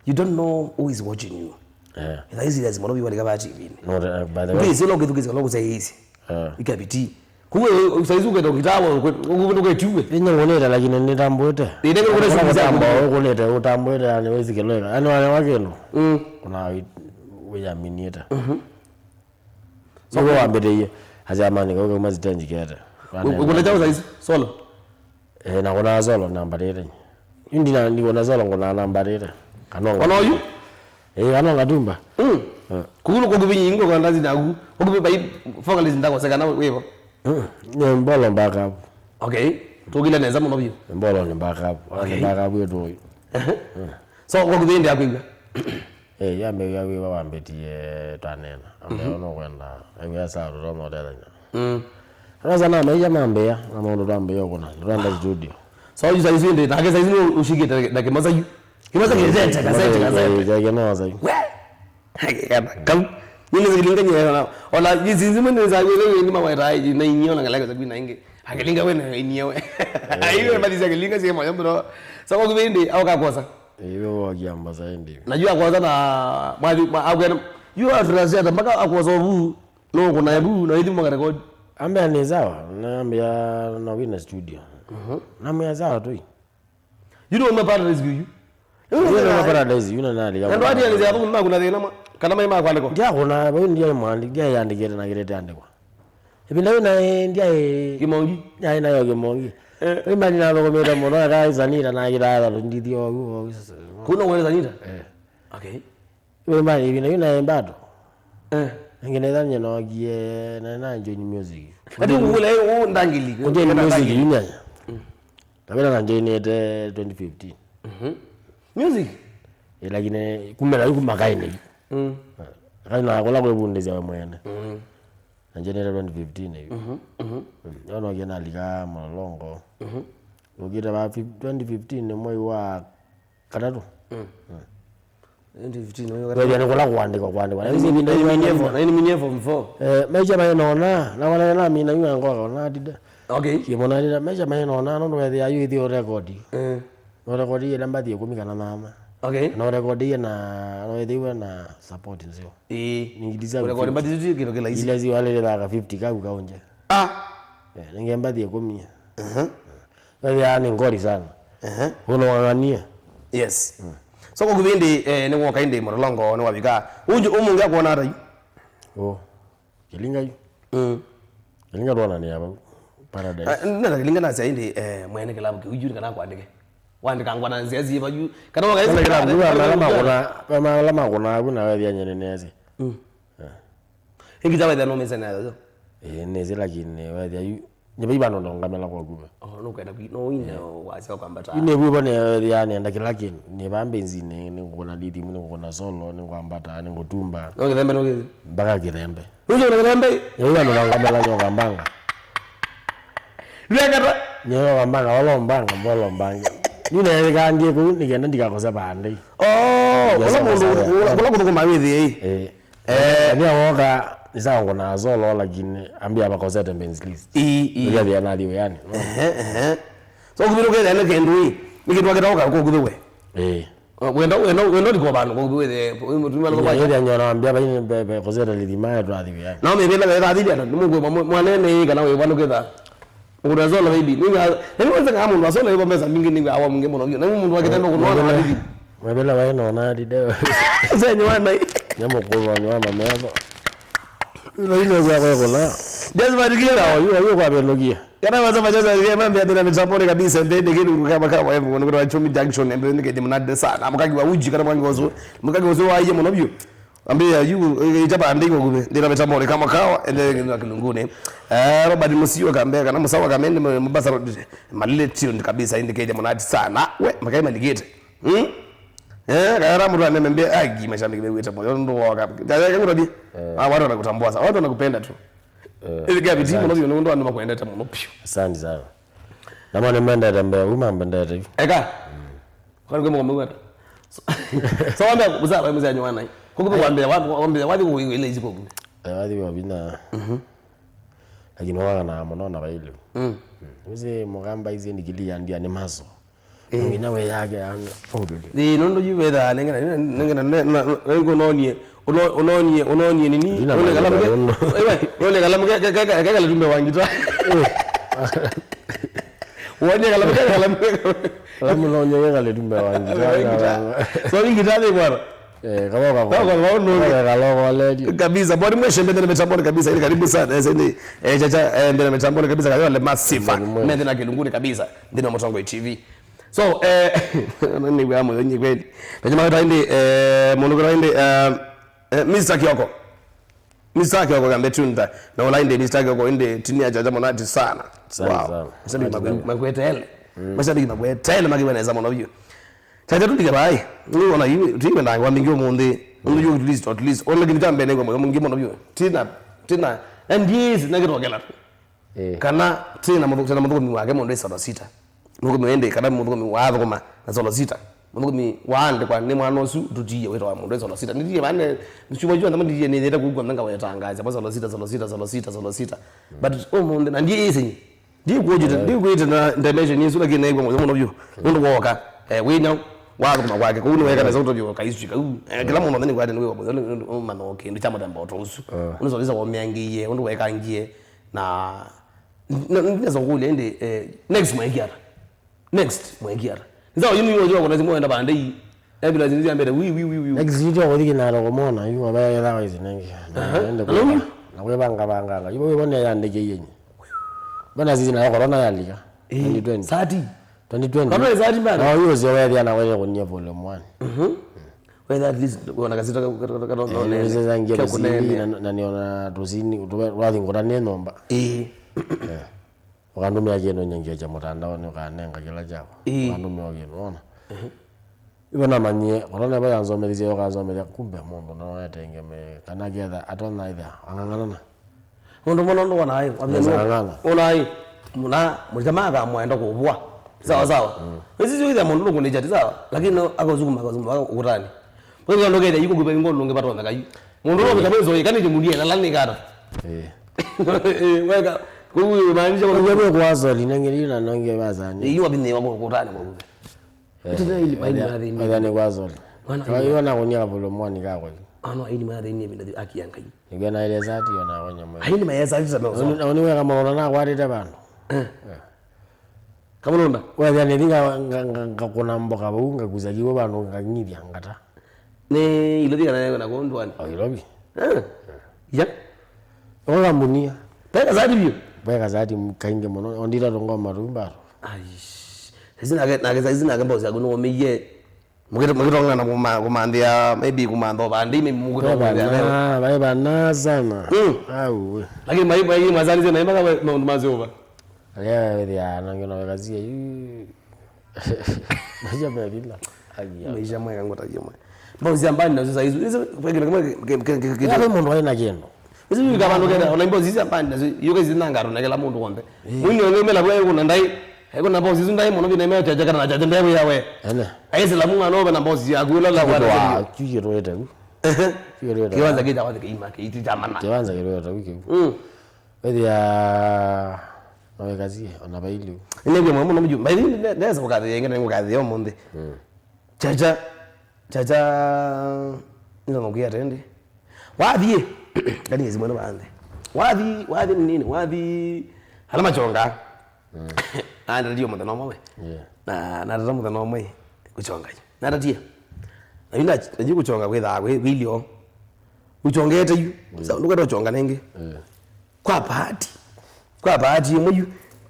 You don't know who is watching you. Yeah. Ĩtha hizi lazima no biwa kama T V. No, uh, by the way. Mimi sio kitu kizima no kusema hizi. Eh. Ikabiti. Kuwe, saizi uketa ukitawa, ukwe-, ukwe-, uketiwe. Inye ngunite, lakini nitambwite. Ine ngunite. Kutamba, ukunite, utambwite, yani, wezi keleka. Yani, wale wa kindu. Mm. Kuna wi-, wiyaminite. Mhm. So, nĩw'o wambĩtĩie, asyamani kau kauma sitenji kete. Ũ-, ũkũna kyaũ saizi? Solo? Eh, na kũna solo nambatĩte. Yu ndina, ndikũna solo ngũna nambatĩte. Kanonga. Ona oyu? Eh, kanonga tumba. Mm. Eh. Kugulu kwa kuvinyi ingo kwa ndazi naku. Kwa kuvi bai vocalist ndako sekana wĩvo. Mm. Nĩ mbolo backup. Okay. Tũkile nesa mũno biũ. Mbolo nĩ backup. Okay. Nĩ backup yetu oyu. Ehe. Mm. So, kwa kuvi ndi akwigwa? Eh, yambe ya wĩva wambĩtie twanena. Ambe, mhm, no kwenda. Aiwe saa tũtonya ũtethanya. Mm. Sasa na maisha mambĩa, na maũndũ twambĩa ũkũna. Tũtwenda studio. So, yu saizi ndi, nake saizi nĩ ũshikĩte na kĩmasa yu. Kĩmasa kĩtete, kasete, kasete. Kĩmasa yu. We! Kana kau. Nini zilinganya na, ona, jinsi zimwe ni za wewe ni maweta, na inyo na ngalaka za kwina ingi. Akilinga we na inyo we. Aiwe mali za kilinga zi moyo, bro. So, kwa kipindi, au kakosa. Iwe wakiamba zaidi. Najua kwanza na mwathi, ma-, akwenda, yu atraseta mpaka akwoza vu, no kuna vu, na hithi mwaka record. Ambia ni sawa, na ambia na wina studio. Mhm. Na ambia sawa tu. You know my paradise view. You know my paradise, you know nali. Na ndo ati ni sawa, kuna, kuna thina ma, kana mai ma kwandikwa. Ndia kuna, ndia mwandi, ndia yandikite na kirete andikwa. Ĩvinda yĩu naĩ ndyaĩ Kĩmongi? Ndyaĩ nayo Kĩmongi. Eh. Ĩmani nathũkũmĩte mũno, eka Zanita na kĩthatha tũndithio ũu, ũu. Kuna wale Zanita? Eh. Okay. Ĩmani ĩvinda yĩu naĩ mbato. Eh. Nginethanie nokie na na join music. Ati ngule u ndangili. Join music yu nyanya. Mm. Tavila na joinete twenty fifteen. Mhm. Music? Eh, lakini kumela yu kumakaine. Mm. Kana kula kwebundisya we mwene. Mm. Na njenete twenty fifteen yu. Mhm, mhm. Mm, yo nokie nalika Mlolongo. Mhm. Ukite va fif-, twenty fifteen mwei wa katatu. Mm. Mm. Twenty fifteen mwei wa katatu. Wethia ni kula kuandikwa, kuandikwa. Na hizi vinda hizi na ni form four. Eh, maisha maye nona, na wala na mina yu ngoka na dida. Okay. Kimona dida, maisha maye nona, no wethia yu ithi record. Eh. No record ile mbathi ikũmi kana nana. Okay. No record ile na, no ithiwe na support nzio. Ĩĩ. Ningiliza. Ũrekodi mbathi isu ti kĩndũ kĩlaisi. Ile ziwalile thaka fifty kau kaunje. Ah. Eh, ninge mbathi ikũmi. Mhm. Wewe yani ngori sana. Ehe. Uno wang'anie. Yes. Mm. So kwa kipindi, eh, ni woka indi Mlolongo ni wabika. Uju umungia kuona ata yu? Oh. Kilinga yu. Mm. Kilinga twana ni aba Paradise. Ah, nenda Kilinga na saindi, eh, mwene kilabu kiu yu kana kwandike. Wandika ngwa na nzia ziva yu. Kana waka kana kilabu yu, mala makuna, mala makuna abu na wewe nyene nezi. Mm. Eh. Ingi za wewe no mesa na yo. Eh, nezi lakini wewe yu. Ni bai bano ndongamela kwa kume. Oh, no kwenda kwi, no ine wasya kwambata. Ine bwibo ne ya nenda kila kindu. Ni bambe nzi ni, ni ngona lithimu, ni ngona solo, ni ngwambata, ni ngutumba. No kithembe no kithi. Mpaka kithembe. Uzo na kithembe. Ni bano ndongamela nyoka mbanga. Ndio kata. Nyoka mbanga, wala mbanga, mbolo mbanga. Ni na kangie ku ni kenda ndikakosa pande. Oh, kula mundu, kula kundu kumawithi. Eh. Eh. Ni awoka, ni sawa ngona solo, lakini ambia bakosete Benz list. Ii, ii. Ndio vya nali yani. Ehe, ehe. So kubiru kele ne kendu ii. Ni kitu akitoka kwa kubiwe. Eh. Wenda, wenda, wenda ndiko bano kwa kubiwe. Mutumia alikuwa kwa. Ndio nyona ambia ba ni be, be kosete lidi mae tu adhiwe yani. Na mimi bila kwa adhiwe yani. Ni mungu mwa-, mwanene kana wewe bano keda. Ngũna solo baby. Nĩw'a, na nĩweza kama mũndũ wa solo ĩvo mesa mbingĩ nĩw'a awa mwingĩ mũno vyũ. Na mũndũ wa kĩtembo kũnwa na hadithi. Mabela waĩ nona hadithi. Sasa ni wana. Nyamũ kũnwa ni wana mevo. Ĩno ĩno ya kwa kũna. Just but kila. Yo yo kwa belogia. Kana wasa majaza kile mambe ya bila mitambo kabisa mbende kitu kama kama wewe ngũna kwa Chumi Junction mbende kete mnade sana. Mkagi wa uji kana mwangi wa zo. Mkagi wa zo wa yeye mũno vyũ. Ambia yu, eh, ita pande iko kume. Ndira mitambo ni kama kawa, ende na kilunguni. Eh, Robert Musio kambe kana Musawa kamende Mombasa Road. Malile tuned kabisa, indicated monati sana. We, makai maligete. Hmm? Eh, kaya mtu ananiambia, "Ai, mashabiki wewe wita moyo ndo waka." Kaya kama tabia. Ah, watu wanakutambua sana. Watu wanakupenda tu. Eh, ile gari timu ndio ndio watu wanakwenda tamu. Asante sana. Na mwana mendete mbea, uma mbendete. Eka. Kwani kwa mwa mwata. So, so wambia mzee, wewe mzee nywana. Kukupa wambia, wambia wathi kwa ile izi kwa. Eh, wathi wa bina. Mhm. Lakini waka na mwana na baile. Mm. Uze mugamba izi ni kili ya ndia ni maso. Eh. Ngina we yake ya. Ni nondo yu wetha nengena nengena ne na ngo nonie. Uno-, unonie, unonie nini? Ndina maana kalamu ke-, uno- ewe, unonie kalamu ke-, ke-, ke-, ke-, kekala tumbe wangitwa. Wonie kalamu, kalamu. Kalamu no nyege kale tumbe wa ngita. So, ngita nĩ bwana. Eh, kama kwa. Kwa, kwa, kwa, no. Kama kwa, kwa, kwa, lady. Kabisa, bwana mweshe mbele mitamboni kabisa, ili karibu sana. Eh, sasa ni, eh, chacha, eh, mbele mitamboni kabisa, kayo le masifa. Mbele mwe. Mbele na kilunguni kabisa. Ndino Mutongoi T V. So, eh, nĩ wa moyo nyi kweli. Pejama taindi, eh, munukira indi, eh, eh, Mister Kioko. Mister Kioko kambe tunda. Na ula indi Mister Kioko indi tini ya chacha mwana ati sana. Sana, wow, sana. Mashabiki makwetele. Mm. Mashabiki makwetele makiwa neza mwana uyu. Chacha tundike bai. Ni ona iwe, tuiwe na kwa mingi umunthi. Undu you at least, at least. Ona kindu cha mbele kwa mwingi mwana uyu. Tina, tina. And yes, na kitokela. Eh. Kana tena muthu-, tena muthukumi wake mundu ĩ solo sita. Muthukumi wende kana muthukumi wa thukuma na solo sita. Muthukumi waandikwa ni mwana usu tutiie witwa wa mundu ĩ solo sita. Nitie bane chuma jua ndama ndiye ni theta kugwa nanga wetangaza pa solo sita, solo sita, solo sita, solo sita. But o mundu na ndiye isenyi. Ndi kujuta, ndi kuita na dimension yesu lakini naigwa muthukumi no byo. Mundu woka. Eh, wina wa thukuma kwake. Kuu ni weka na sauti byo ka history kau. Eh, kila mundu nani kwate ni wewa muthukumi mano kindu cha muthemba usu. Undu solo sita womeangiye, undu wekangiye. Na, na, na, nesa kũlya ĩndĩ, eh, next mwekiata. Next mwekiata. Nisa oyu ni ojo kuna simu enda pande hii. Ambulance ndio ambere wi wi wi wi. Next video kwa diki na rogo mona, yu wa ya wa izi nengi. Aha. Ende na kwa. Yu? Na kwa banga banga. Yu wa ne ya ndege yenye. Bana zizi na corona ya liga. Eh, twenty twenty. Thirty. Twenty twenty. Corona is thirty bana. Na yu zio wewe na wewe kunia volume one. Mhm. Whether at least wana kasita ka, ka, ka, ka, no, eh, ne, nĩwĩsĩsangĩa kya tũsini kũneenea. Na, na nĩona tũsini twathingũra nĩ nyũmba. Ĩĩ. Eh. Ũkandũmĩa kĩndũ nyingĩ kya mũtandaonĩ ũkanenga kĩla kyakwa. Ĩĩ. Ũkandũmĩa o kĩndũ wona. Mhm. Ivo namanyie korona ivo yanzomethisye yokansomethya kumbe mũndũ no etengeme kana ketha atona itha ang'ang'anana. Mũndũ mũno ndũ wona ai, wamenya nesa ng'ang'ana. Ona ai, muna mũtama akamwenda kũvua. Sawa sawa. Esi sio itha mũndũ nũkũnĩkya ti sawa, lakini akosukuma akosukuma ukutani. Kwa hiyo ndio kete yuko kuipa ngo nunge patona kai. Mũndũ no kama izo ikani je mundie na lani kata. Eh. Eh, weka kuwe maanisha kwa. Kwa kwa kwa soli nangeli na nange bazani. Iyo wabine wako ukutani kwa kuwe. Ĩtina ili maini mathĩni. Ĩtha nĩ kwasoli. Mwana kwa hiyo na kunia volume one ka kwa. Ano aini mathĩni vinda akiangai. Nĩw'o naĩle sati o na wanya mwe. Aini maesa sati same. Oni weka maona na kwatite vandu. Eh. Kamulunda. Wethia nĩthi ngakũna mboka vau ngakusa kiw'ũ vandu ngang'ithya ngata. Nĩ Ilovi kana na kũndũ ani? O Ilovi. Eh. Ya. Oga munia. Peka sati biũ. Peka sati kaingi mũno. Ondita tongoma tu mbaro. Ai. Saizi nake, nake, saizi nake mbosi yaku nĩwomĩie. Mũkĩtongana kũmanthĩa, maybe kũmantha ũvandĩ, maybe mũkĩtongana. Vai vana sana. Mm. Au. Lakini mai, mai, mazani zena, imaka maũndũ ma Jehova. Leo ya na ngino wekazie. Maisha mevila. Agia. Maisha mwe kangu tajia mwe. Mbosi ambani na sasa hizo. Hizo pekele kama ke ke ke. Kwa mundu aina kendo. Isu yu kavandu kenda ona imbo sisi apande nasu yuka isu nangaro na kila mundu wonde. Mwini wonde mela kwa kuna ndai. Eko na bosi isu ndai mono bina meo chacha kana chacha ndai ya we. Ene. Aise la munga no na bosi ya kula la kwa. Kiyo roete. Kiwanza kita wate kima kiti chamana. Kiwanza kiroete wiki. Mm. Wethi ya no kazi ona baili. Ine kwa mama no mju. Baili nesa kwa kazi yenge na kwa kazi yo monde. Mm. Chacha, chacha, nĩna mũkwĩa tende. Wathiĩ, kani ezi mwene vanthe. Wathi, wathi nĩ nini? Wathi, ala machonga. Mm. Anda ndio mũthenya ũmwe we. Yeah. Na, na tata mũthenya ũmwe kuchonga. Na tatie. Na yuna, na yu kuchonga kwitha, kwi, kwilio. Uchongete yu. Mm. Sasa, ndukata uchonga nenge. Yeah. Kwa bahati. Kwa bahati, mwe yu.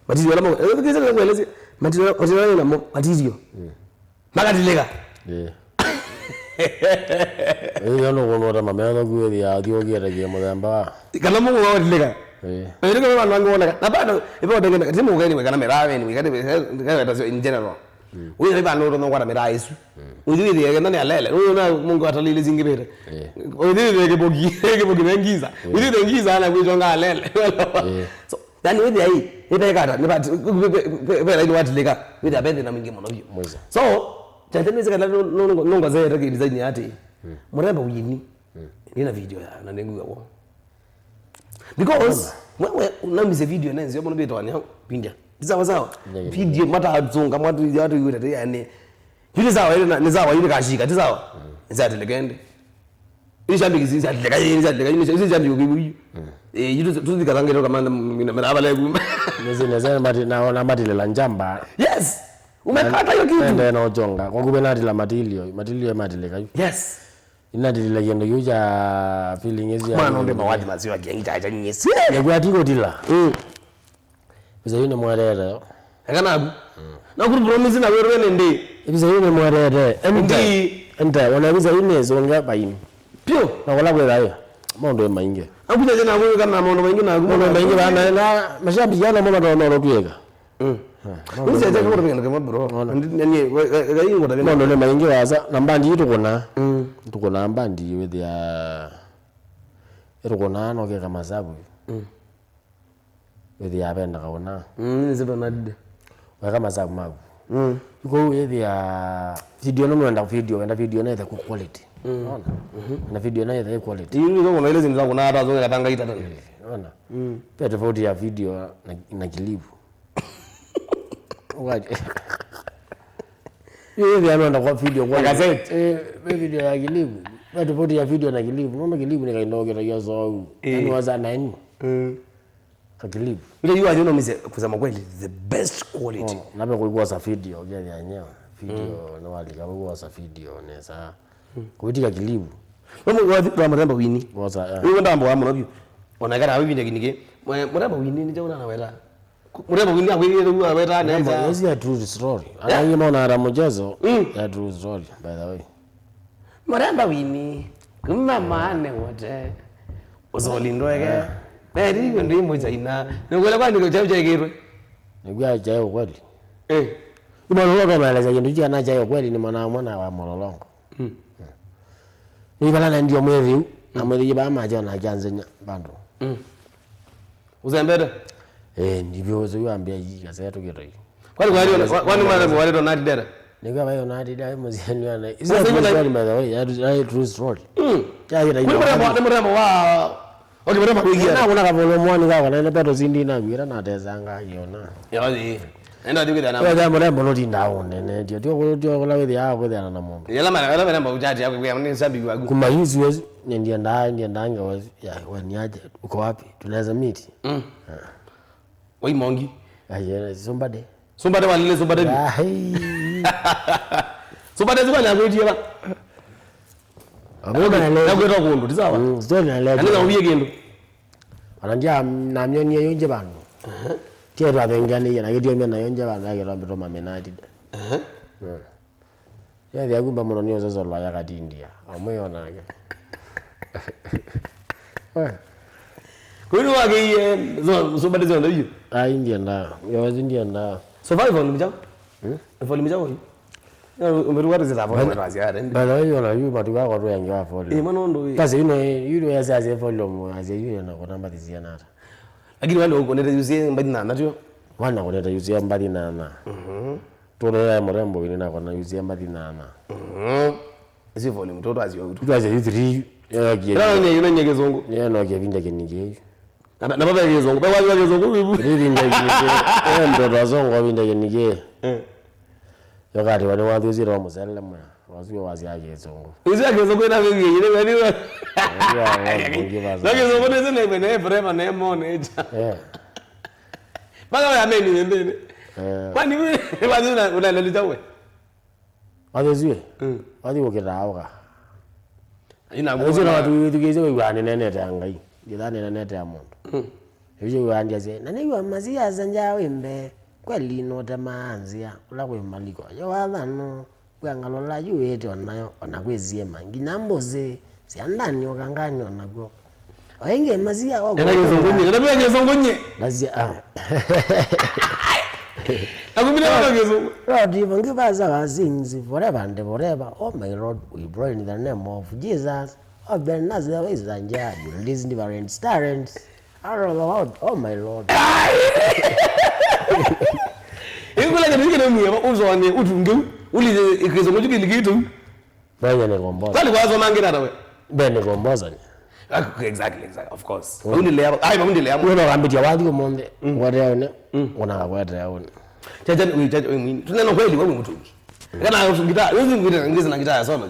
Matiri wala mo, eh, kisa na kueleze. Matiri, matiri wala mo, matiri. Mm. Makatilĩka. Yeah. Ĩyo nũkũnũta mametho kuĩthĩa athiũkĩte kĩ mũthemba wa. Kana mũkũ watilĩka. Yeah. Na ĩlĩka vandũ angĩ woneka. Na bado ipo ndengene kati mũkeni wekana mĩraweni wekana wekana in general. Wĩna vandũ ũtonya kwata mĩraa ĩsu. Ũthi wĩthĩe kenda nĩ alele. Ũyũ na mũngĩ watalile zingĩvĩte. Yeah. Ũthi wĩthĩe kĩboki kĩboki na ngiza. Ũthi wĩthĩe ngiza na kwĩchonga alele. Yeah. So, yani wĩthĩa ĩ ĩvekata nĩ vati vela ini watilĩka wĩthĩa ve thĩna mwingĩ mũno vyũ. Mwiza. So chacha nĩsĩ kana nũngozeete kĩ design ya atĩ mũremba ũyini nĩna video ya na nĩngwĩa wo because mwewe naumise video nenzio mũno vitwani au pindia ti sawa sawa. Video matasunga mwatu watu yũte yani yuli sawa ile ni sawa yule kashika ti sawa nzati legende. Hizi shabiki zi za leka, hizi za leka, hizi shabiki ukibu. Eh, yitu tu zikazanga ndo kama mina mera bale kumba. Nezi nezi mati na ona mati lela njamba. Yes. Umekata hiyo kitu. Nende na ujonga. Kwa kube natila matilio, matilio matileka. Yes. Inatila kiendo kiu cha feeling ezi. Mwana onde mawati maziwa kiangi cha cha nyesi. Nikuwa tiko tila. Mm. Visa yu nĩmwerete. Eka naku. Na kuri promise na wewe nende. Visa yu nĩmwerete. Ente. Ndi. Ente, ona visa yu nĩsũngĩa vaini. Pio. Na kũla kwĩ thayũ. Maũndũ nĩ maingĩ. Akuja jana wewe kana maũndũ maingĩ na maũndũ maingĩ bana na mashabiki ana mama ndo ndo tuweka. Mm. Nise jana kwa kwa kwa bro. Ndi nani wewe ndio. Maũndũ nĩ maingĩ wasa na mbandi yu tũkũna. Mm. Tũkũna mbandi wĩthĩa. Tũkũna no keka masabu. Mm. Wĩthĩa vendaga ũna. Mm, nĩsĩ Bernard. Weka masabu maku. Mm. Iko wĩthĩa video no wenda video, wenda video na ĩthe ku quality. Mm. Unaona? Mhm. Na video na ĩthe quality. Yu ndio kuna ile zindu zangu na hata zonge katanga itata. Unaona? Mm. Pe tofauti ya video na, na kilipu. Ukaje. Yu wĩthĩa no wenda kwa video kwa gazette. Eh, pe video ya kilipu. Pe tofauti ya video na kilipu. Unaona kilipu ni kaindoke tagia zau. Eh. Yaani waza nani? Mm. Kakilivu. Ile yu ajono mise kusema kweli the best quality. Oh, nabe kuiguosa video kethĩa nyewe. Video mm. Nĩ walika kuiguosa video nesa. Mm. Kuitika kilivu. Mama wa thikwa mrembo wini. Wosa. Eh. Wewe ndambo wa mrembo. Ona kana wewe ndio kinike. Mrembo wini ni jauna na wela. Mrembo wini akwĩrĩte kuwa weta nesa. Yes, ya true story. Anaye maona ara mchezo. Mm. Ya true story by the way. Mũremba wini, kuma maane wote. Ũsoli ndweke. Eh. Neri ĩndĩ mũchaina. Nĩkwĩla kwa nĩko chao chaikĩtwe. Nĩkwĩa chae ukweli. Eh. Imwana ũla ũtomaelesya kĩndũ kya na chae ukweli nĩ mwana mwana wa Mololongo. Mm. Nĩ vala na ndio mwĩthiu, na mwĩthiu baa macho na kyanzenya bando. Mm. Usembete? Eh, ndivyo uzo ambia hii kaseto kĩtoi. Kwani kwani kwani mwana mwalito na dera? Nĩkwĩa vaĩ ona atĩ ndaĩ mũsyani wana. Sasa hivi na- Story, by the way, ya, ya true story. Mm. Ya kĩta. Kuli mrembo, ni mrembo wa. Okay, mrembo kuingia. Na kuna kavolo mwani kaka na ile peto sindi na gwira na tezanga yona. Ya ni. Enda dikita na. Kwa ya mrembo no tinda one ne. Tio tio tio kula wethi ya kwethana na mũndũ. Yala mara yala mrembo uchati yako kwa ni sabi kwa. Kuma hizi wezi ndienda ndienda nge wezi. Ya, wewe ni aje? Uko wapi? Tunaweza meet. Mm. Wai mongi. Aye, somebody. Somebody walile somebody. Ai. Somebody zikwa na kwetie ba. Abona le. Na kwetwa kundu, ti sawa? Mm, story na le. Ani na ubiye kindu. Anandia na mionie yonje bandu. Aha. Tie twa thengania na kidio mena yonje bandu akirwa mbito mamenati. Aha. Mm. Yathi akumba mũno nĩ ũsosolo ya katindia. Amwe onake. Kwani wageie zo somebody zo ndio. Ai ndienda. Yo ndienda. So five volume chao? Hmm? Volume chao hii. Ya umeruwa zile hapo kwa ziara. Bana hiyo na yu matu kwa kwa yangi wa volume. Eh, mwana ndo. Kasi you know you know as as volume as you know kwa namba zisiana hata. Lakini wale uko ndio yusie mbali na nacho. Wana kuleta yusie mbali na na. Mhm. Tũrĩa mũrembo wĩnĩ nakwa na yusia mbathi nana. Mhm. Isi volume two twasio tu. Twasio yu three. Yokie. Ndio ni yule nye kizungu. Yeye no kipinda kinigi. Na na baba kizungu. Baba wa kizungu. Kipinda kinigi. Yeye ndo twasongo pinda kinigi. Eh. Yokati wani wathusi ro musele mwa. Wasio wasi ya kizungu. Isi ya kizungu ina kiki ile ni. Ndio kizungu ni zile ni forever na mone. Eh. Mpaka wewe ameni nendeni. Eh. Kwani wewe wathi una unalelita we? Wathi ziwe. Mm. Wathi ukitauka. Ina. Wathi na watu withukize wewe anenete ya Ngai. Ngitha nenete ya mundu. Mm. Hiyo wandia ze. Na ni wa masia sanja wimbe. Kweli no tema anzia. Kula kwa maliko. Yo wathano. Kwangalola yu ĩte onayo, ona kwĩ siema, nginya mbũsĩ, sya ndani ũkangani onakw'o. O ĩngĩ masia wa ena kĩsũngũnyĩ, ena pia kĩsũngũnyĩ. Masia, ah. Akumile wana kĩsũngũ. Lord, ivo ngi vasawa sings forever and forever. Oh my Lord, we pray in the name of Jesus. Open us the ways and yeah, you release deliverance, talents. All about, oh my Lord. Ingula kĩndũ kĩkĩ nĩ mwĩva ũsone ũtunge u. Ulize kĩsũngũ kĩu kĩlikĩte u. Mbenya nĩ kombosa. Kwani kwasoma ngĩ nata we? Mbenya nĩ kombosa ni. Ah, exactly, exactly, of course. Mm. Maundile yabo. Ai, maundile yabo. Wewe wakambĩtya wathi ũmũnthĩ. Mm. Ngwate yaone. Mm. Ngona ngwate yaone. Chacha, uyu chacha, uyu mwini. Tuneno kweli wewe mtungi. Kana ngita, wewe ngita, ngita na ngita ya solo.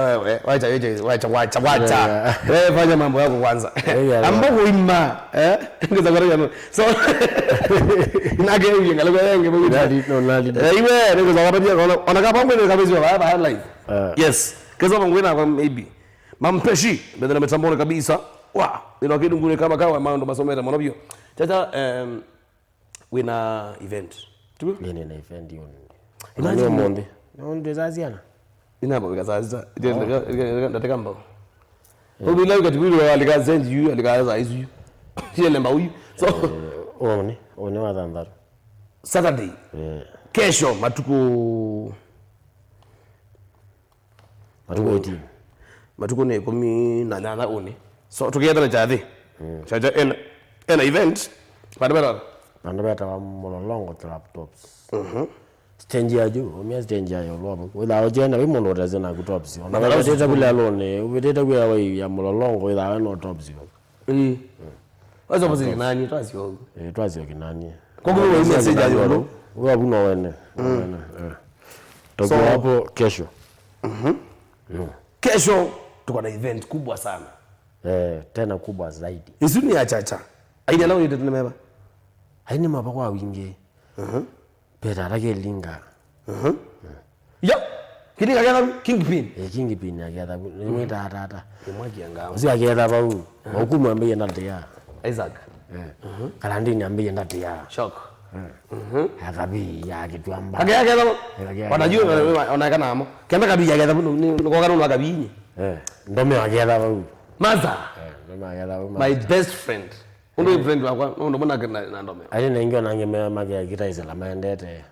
nake, wewe, wacha, wacha, wacha, wacha, wacha. Yeah. Wewe fanya mambo yako kwanza. Yeah, yeah. Ambao kuima, eh? Ngeza kwa rano. So, nake uye ngalo kwa yenge mwe. Nali, no, nali. Eh, iwe, ngeza kwa rano, ona, ona kama mwe kabisa wa, wa life. Eh. Yes. Kesa mwe na kwa maybe. Mampeshi, mbele na mitamboni kabisa. Wa, ino kitu ngune kama kawa maondo masomera mwana bio. Chacha, em, wina event. Tu? Nini na event yoni? Imagine. Ndio monde. Ndio zaziana. Inabo bika sasa. Ndateka mbao. Obila yuka tibulu alika send you, alika za isu. Sile mbao. So, One, one wa thantharu. Saturday. Eh. Kesho matuku Matuku eighteen. Matuku nĩ ĩkũmi na nyanya ũnĩ. So tũkĩetana kyathĩ. Kyaja ena ena event. Vandũ vetawa. Vandũ vetawa Mlolongo Club Tops. Mhm. Stage ya juu, umia stage ya yolo hapo. Without jana we mũndũ ũteze na kutops. Ona Mlolongo. Wetete kule alone, wetete kule wa ya Mlolongo without no tops. Mm. Wazo muziki nani twasio. Eh, twasio kinani. Kwa hiyo wewe stage ya yolo. Wewe hapo no wene. Wene. Eh. Toka So- hapo kesho. Kesho tuko na event kubwa sana. Eh, tena kubwa zaidi. Isu nĩ ya Chacha. Aina na ũyĩtete nĩ meva. Aini mapa kwa wingi. Mhm. Peta atake linga. Mhm. Yo. Kini kagena Kingpin. Eh, Kingpin aketha. Ni mwita tata. Nĩ mwaki anga. Usi aketha bau. Maukumu ambe yenda tia. Isaac. Eh. Kalandini ambe yenda tia. Shock. Akabi ya kitwamba. Akaya kela. Akaya Wanajua wanaeka namo. Kenda kabi ya kela ni kwa kana kabi. Eh, ndome aketha bau. Maza. Eh, ndome aketha bau. My best friend. Undu friend wakwa, no ndo mona na na ndome. Aini na ingi ona ngi me make kitaisela maendete.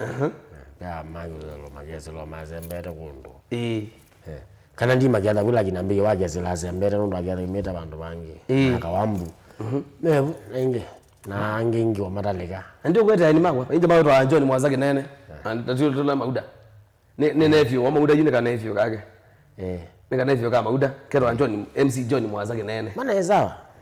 Ya make lo make selo mazembete kundu. Eh. Eh. Kana ndi maketha bula kinambi wa kesela azembete nundu aketha imeta bandu bangi. Eh. Na kawambu. Nebu ingi na angi ingi wa matalika. Ndio kwete ni makwa. Inje mawe twa John Mwaza Kinene. Na tatu tula Mauda. Ni ni nephew wa Mauda yune kana nephew kake. Eh. Ni kana nephew ka Mauda. Ketwa John M C John Mwaza Kinene. Mana ezawa.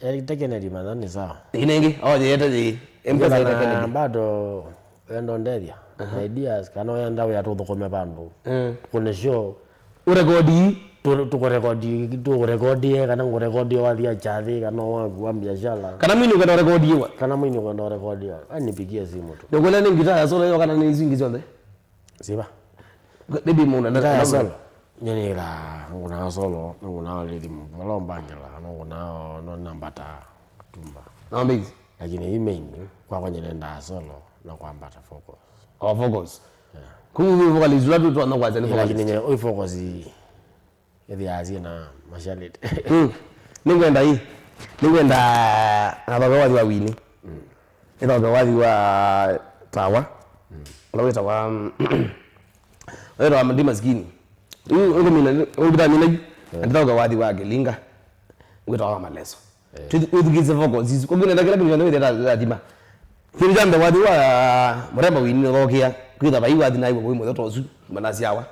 Eh, tekeneri mana ni sawa. Inengi, oh, yete yi. Mpesa itekeneri. Bado wendo ndethia. Aha. Ideas, kana wenda wĩa tũthũkũme vandũ. Mm. Kũne show. Ũrekodi. Tu-, tũkũrekodi, tũkũrekodi, kana ngũrekodi wathia chathi, kana wa, wa biashara. Kana mwini ũkwenda ũrekodiwa. Kana mwini ũkwenda ũrekodiwa. Anipigie simu tu. Nĩkwenda nĩ ngita ya solo yo kana nĩ isu ingĩ syonthe? Siva. Maybe mũna na, ngita ya solo. Nyeni ila, nguna solo, nguna rhythm, vala mbangela, nguna, no nambata, tumba. Na bass. Lakini hii main, kwa kwenye nenda solo, na kwambata vocals. Oh, vocals. Yeah. Kuu vocals, ila tu tuona kwa zani. Lakini vocals. Nye, ui vocals, ithi azie na mashaliti. Mm. Nĩngwenda hii. Nĩngwenda, na thaka wathi wa wini. Mm. Nĩthoke wathi wa tawa. Mm. Ũla wĩtawa, wĩtawa ndi maskini. Yu, ngũmina, ngũmina yu. Eh. Ndithoke wathi wa Kilinga. Wĩtawa wa Maleso. Eh. Twĩthukĩĩsye vocals isu. Kwa kĩu nenda kĩla kĩndũ kyonthe wĩthĩa ta thima. Kĩndũ kya mbee wathi wa mũremba wini nĩthokĩa. Kwĩtha vai wathi na iwe wĩ mũthya ta ũsu. Manasyawa.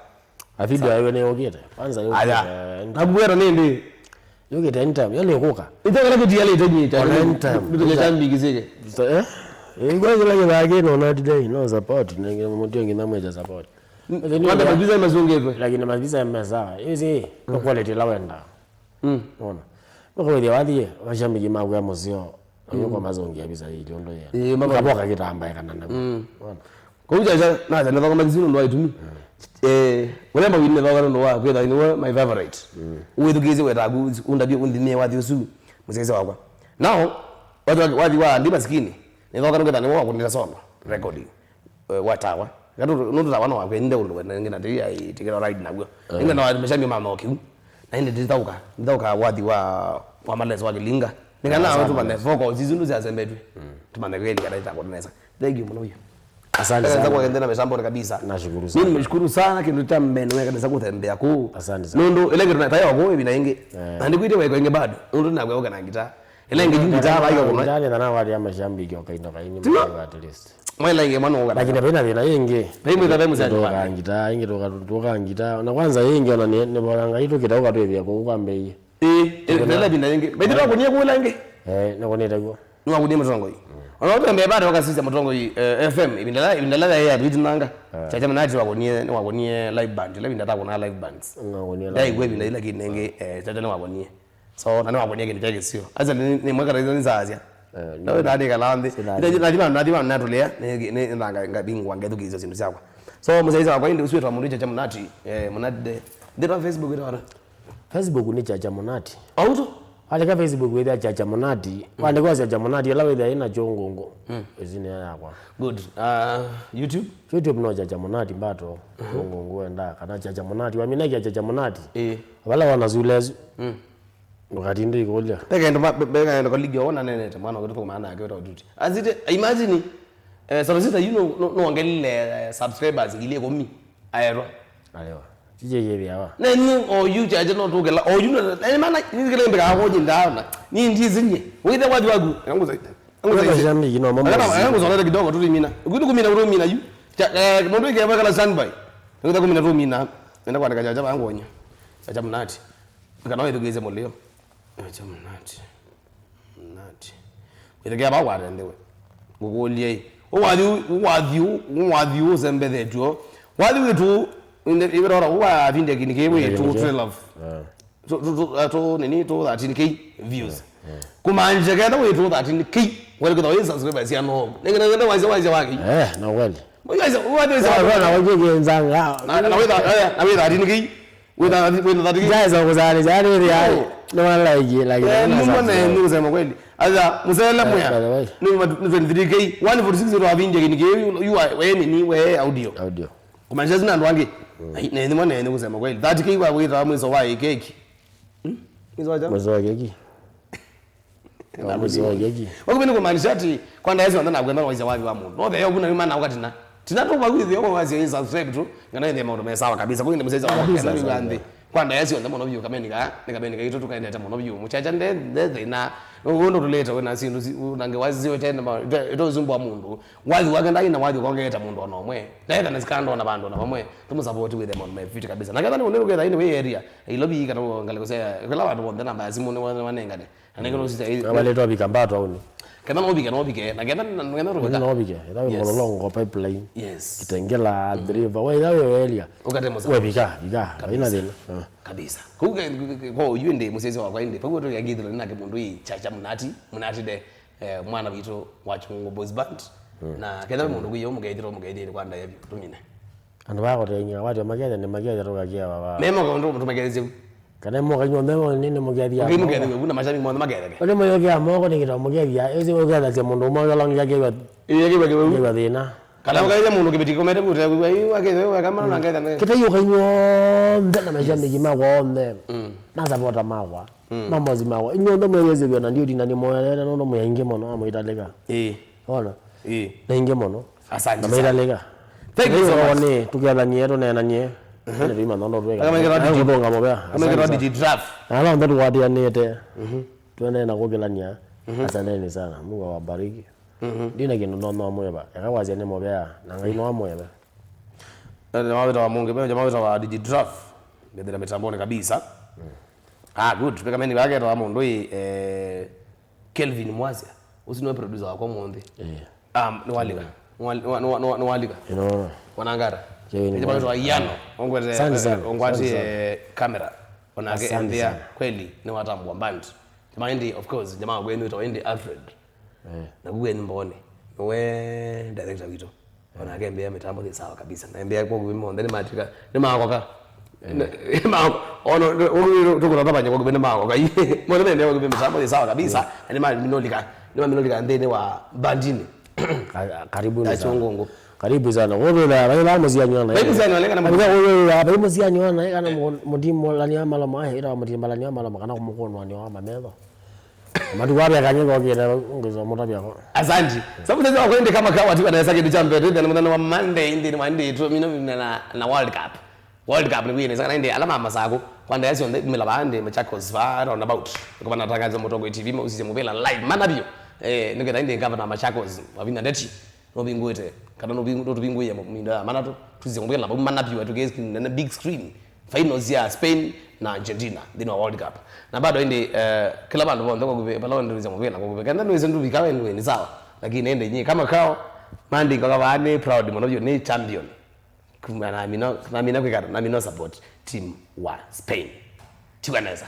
A video yayo nĩ yũkĩte. Kwanza yũkĩte. Aya. Anytime. Nakuwera nĩndĩ. Yũkĩte anytime. Yo nĩ kũka. Ito kala kĩtia lĩte nyita. On anytime. Ndio cha mbingizike. So, eh? Ingwa kila kĩthake no na today, no support, nenge mutio ngina mweja support. Lakini kwanza mavisa mazungitwe. Lakini mavisa mesa. Hizi, mm, quality la wenda. Mm. Unaona? Nũkawĩthĩa wathie, mashabiki maku ya mũseo, mm, ayũka mazongia visa ili ũndũ yena. Ĩĩ, mama. Kaboka kĩtambae kana na. Mm. Unaona? Kũu kyakya, nata nĩthoka mathisi nũndũ wa itumi. Mm. Eh, ũrĩa mawini nĩthoka nũndũ wa kwĩtha nĩwe my favorite. Mm. Wĩthukĩĩsye wetaku, ũndavye ũnthimie wathi ũsu, mũsyaĩsya wakwa. Now, wathi wa, wathi wa Ndi Masikini, nĩthoka nũketha nĩwe wakũnĩte solo, recording. Eh, wa tawa. Nũndũ tawa no wakwenile ũndũ wene ngina ndĩi aitikĩra ride naw'o. Eh. Nĩngwenda wa mashambio ma no kĩu. Na ĩndĩ ndithaũka, ndithaũka wathi wa, wa Maleso wa Kĩlinga. Nĩkana nawe tũmane vocals isu ndu syasembetwe. Mm. Tũmane kweli kana itakonesa. Thank you mũno. Asante sana. Kwa kwendena mashamboni kabisa. Nashukuru sana. Mimi nimeshukuru sana kĩndũ kya mbene weka nesa kũthembea kũu. Asante sana. Nũndũ ile kĩndũ na tayo kũu ĩvinda ĩngĩ. Eh. Na ndikwĩte weko ĩngĩ bado. Nũndũ nawe ũka na ngita. Ĩla ĩngĩ yu ngita vayo kũno. Ngita nĩ thana wa ya mashabiki o kainda kaini mwa at least. Mwaila ĩngĩ mwana ũka. Lakini vena thĩna ĩngĩ. Vai mwĩtha vai mũsani wa. Ngita, ĩngĩ tũka, tũka ngita. Na kwanza ĩngĩ ona nĩ, nĩ bora ngai tũkĩta ũka twĩthĩa kũu kwa mbei. Ĩĩ, ĩĩ, ndela vinda ĩngĩ. Vai tũka kũnie kũla ĩngĩ. Eh, nĩ kũnĩte guo. Nĩ wakũnie mũtongoi. Ona ũtembea bado wakasisya mũtongoi, eh, F M, ĩvinda la, ĩvinda la ya vitu nanga. Eh. Chacha Mnati wakũnie, nĩ wakũnie live band. Ĩla ĩvinda takũna live bands. Nĩ wakũnie live. Ndaigua ĩvinda ĩla kĩnengĩ, eh, chacha nĩ wakũnie. So, na nĩwakũnie kĩndũ kya kĩsio. Asa nĩ, nĩ mweka raitha nĩ saasya. Eh, na wĩ nĩ, nĩ kala nthĩ. Sina. Nĩ, nĩ, nĩ, nĩ, nĩ, nĩ, nĩ, nĩ, nanga, nga, bingwa ngethukĩĩsya syĩndũ syakwa. So, mũsyaĩsya wakwa ĩndĩ ũsu wĩtwa mũndũ Chacha Mnati, eh, Mnati de. Ndĩtwa Facebook ĩtwa ata? Facebook nĩ Chacha Mnati. Auto? Aleka Facebook wĩthĩa Chacha Mnati. Mm. Wandĩka Chacha Mnati, ĩla wĩthĩa ĩna chũngũngũ. Mm. Ĩsinĩa yakwa. Good. Uh, YouTube? YouTube no Chacha Mnati mbato. Mhm. Chũngũngũ wenda, kana Chacha Mnati. Wamina kia Chacha Mnati. Eh. Vala wana sula ĩsu. Mm. Ndũkatinde ikũlya. Peke ndo ma-, pe-, peke ndo koligi ona nenete mwana wetu kwa maana yake wetu duty. Azite, imagine, eh, Solo Sister, you know, no, no ongelile, eh, subscribers ngili ĩkũmi. Aerwa. Aerwa. Chiche yebe awa. Na ni o yu chaje no tukela, o yu no, na ni maana ni kile mbika ko jinda na. Ni ndizi nye. Withe wathi waku. Yangu zaidi. Yangu zaidi. Shambiki no mama. Yangu zona kidogo tu mina. Kutu kumina utu mina yu. Cha, eh, ndo ike kwa kala standby. Ndio kumina tu mina. Nenda kwa ndika chaja bangu onye. Chaja Mnati. Kana wĩthukĩĩsye mũlĩo. Acha Mnati. Mnati. Wĩthukĩa va warendewe. Ngũkũlye ĩ. Ũwathi, ũwathi, ũwathi ũsembethetw'o. Wathi wĩtu, ĩvĩrora, ũwa vindekini kĩ wĩtu, three love. Eh. Tu, tu, tu, uh, tu, nini, tu thirteen K views. Eh, eh. Kumaanisha ketha wĩtu thirteen K. Wale kitha wĩ subscribers ya no. Nengena nenda waisya, waisya waki. Eh, na kweli. Waisya, waisya. Na, na, na, na wĩtha, eh, na wĩtha thirteen K. Wĩna, wĩna thirty K. Jaza kuzali, jani ri ai. No. No one like you, like, eh, no, numa na nini kusema kweli. Aya, musele mwea. By the way. Ni ma-, ni twenty-three K, one forty-six ndo avinje kini ke, you, you are, we nini, we audio. Audio. Kumaanisha sina ndo wangi. Mm. Ai, na nini mwana nini kusema kweli. Thirty K wa wita mwiso wa keki. Hmm? Mwiso wa cha? Mwiso wa keki. Wakuvi nĩ kumaanisha ati kwa ndaesi wanthe nakwenda waisya wavi wa mũndũ. No the yo kuna mimana ukatina. Tina tu wakuvi yo kwa waisya subscribe tu. Ngana ĩthĩa maũndũ me sawa kabisa. Kwa nĩ mũsyaĩsya wa kabisa, kana sawa. Nĩ Kwa ndaĩa syonthe mũno vyũ, kameni kaa nĩ kameni kaitũ tũkendete mũno vyũ. Mũkyacha nde, nde thĩna. Ũndũ tũlĩte wĩna syĩndũ si-, na ngewa siwete itosumbwa mũndũ. Wathi wake ndaĩ na wathi ũkongete mũndũ ona ũmwe. Ndaĩ kana sikandona vandũ ona vamwe. Tũmũsapoti wĩthe maũndũ me fiti kabisa. Na ketha nĩ ũnĩ ũketha ĩnĩ wĩ area. Ilovi kana ngalĩko sya, kĩla vandũ vonthe namba ya simũ nĩ wa-, nĩ wanengane. Na nĩkĩ nũsisya ĩ-, na waleta vika mbato auni. Ketha no vike, no vike. Na ketha, na ketha no vike. No vike. Ĩtha wĩ Yes. Mololongo pipeline. Yes. Kitengela, Athi River. We ĩtha wĩ area. Ũkate mũsa. We vika, vika. Haina Kabisa. Thĩna. Ah. Kabisa. Kau ke, ke, ke, kwa uyu ndi mũsyaĩsya wakwa ndi. Pau tu yakithilo na kĩmũndũ ĩ cha cha Mũnati, Mũnati de, eh, mwana witũ wa Chungu Boys Band. Na ketha mũndũ kuyo mũkethiro mũkethire kwa ndaĩa vyũ. Tumine. Andũ ba kũteng'ia, watyo makethe nĩ makethe tũkakia baba. Memo kaũndũ mũndũ makethĩsye. Kana moka nyonthe mo nĩ nĩ mũkethia. Ũkĩ mũkethĩsye, kuna mashabiki monthe maketheke. Ũnĩ mayokea moko nĩ kĩtwa mũkethia. Ĩsi ũkethasya mũndũ ũmwe ũlongia kĩwa. Ĩyo kĩwa kĩwa. Kĩwa thĩna. Kana ũkaithia mũndũ kĩbĩti komete kũte kũwa yu akethe wa kama na ngetha. Kĩte yu kainyo nthe na mashabiki makwa onthe. Mm. Na supporter makwa. Mm. Mamozi makwa. Inyo ndo mwezi bia na ndio dina ni moya na no mwingi mũno amwitalika. Eh. Ona. Eh. Na ingi mũno. Asante Na sana. Maitalika. Thank you so much. Ni tukethanie tunenanie. Mhm. Ni tuma nondo tuweka. Kama ikira D J. Kutonga mobea. Kama ikira Asante sana. D J Draft. Na ala ndo tukwatianite. Mhm. Tuendelee na kukilania. Mhm. Asanteni sana. Mungu awabariki. Mhm. Ndina kindu no no mweba. Yakawasia ni mobea. Na ngai no mweba. Eh, jamaa wĩtawa Mungi, jamaa wĩtawa D J Draft. Ndethira mitamboni kabisa. Mm. Ah, good. Peka meni wake tawa mundu ĩ, eh, Kelvin Mwasya. Ũsu nĩwe producer wakwa ũmũnthĩ. Eh. Um, nĩ Walika. Nĩ Wal-, nĩ wa-, nĩ wa-, nĩ wa-, nĩ Walika. Ĩno. Wanangara. Kelvin Ĩjĩ Mwasya. Ĩjĩ Yano. Ongwete, Asante sana. Ongwati, Asante sana. Eh, camera. Onake Asante Endia sana. Kweli nĩ watambua band. Jamaa ĩndĩ, of course, jamaa wenu wĩtawa ĩndĩ Alfred. Eh. Na kuwe nĩ mboni. Nĩwe director witũ. Onake mbĩa mĩtambo nĩ sawa kabisa. Na mbĩa kwa kuwe monthe nĩ matika, nĩ makoka. Eh. Nĩ makoka. Ono, tukuna tabanya kwa kuwe nĩ makoka. Monthe mbĩa kwa kuwe mĩtambo nĩ sawa kabisa. Eh. Na nĩ maminolika. Nĩ maminolika nthĩnĩ wa bandini. Ka-, karibu Ya sana. Chongongo. Karibu sana. Wewe la, wewe la muzia nyona. Wewe muzia nyona, kana Wewe, wewe la, wewe muzia nyona, kana mu-, mutimbo la nyama la mwa, ila mutimbo la nyama la kana kumukono wa nyama mezo. Matu wabya kanye kokire ngizo mutabya ko. Asante. Sabu sasa wako ende kama kawa tiwa na sake cha mbere, then mwana wa Monday, indi ni Monday tu, mino na, na World Cup. World Cup ni kwine sana ende alama masako. Kwanda yasyo nde mila bande Machakos va roundabout. Kwa na tangazo Mutongoi T V ma usise mubela live. Mana bio. Eh, nike ende ngava na Machakos. Wavina ndeti. No bingwete. Kana no bingu, no tubingwe ya minda mana tu. Tusise mubela. Mana bio. Tukesi na big screen. Finals ya Spain na Argentina nthĩnĩ wa World Cup. Na bado ĩndĩ, eh, kĩla vandũ vonthe kwa kũvĩ, vala wendete kũsya mũvĩla kwa kũvĩ. Kenda nĩwĩsĩ ndũvika we nĩ sawa. Lakini ĩndĩ nyie kama kao, Monday kwa kavaa nĩ proud mũno vyũ, nĩ champion. Kuma namina, namina kwĩkata, namina support team wa Spain. Tiwa nesa.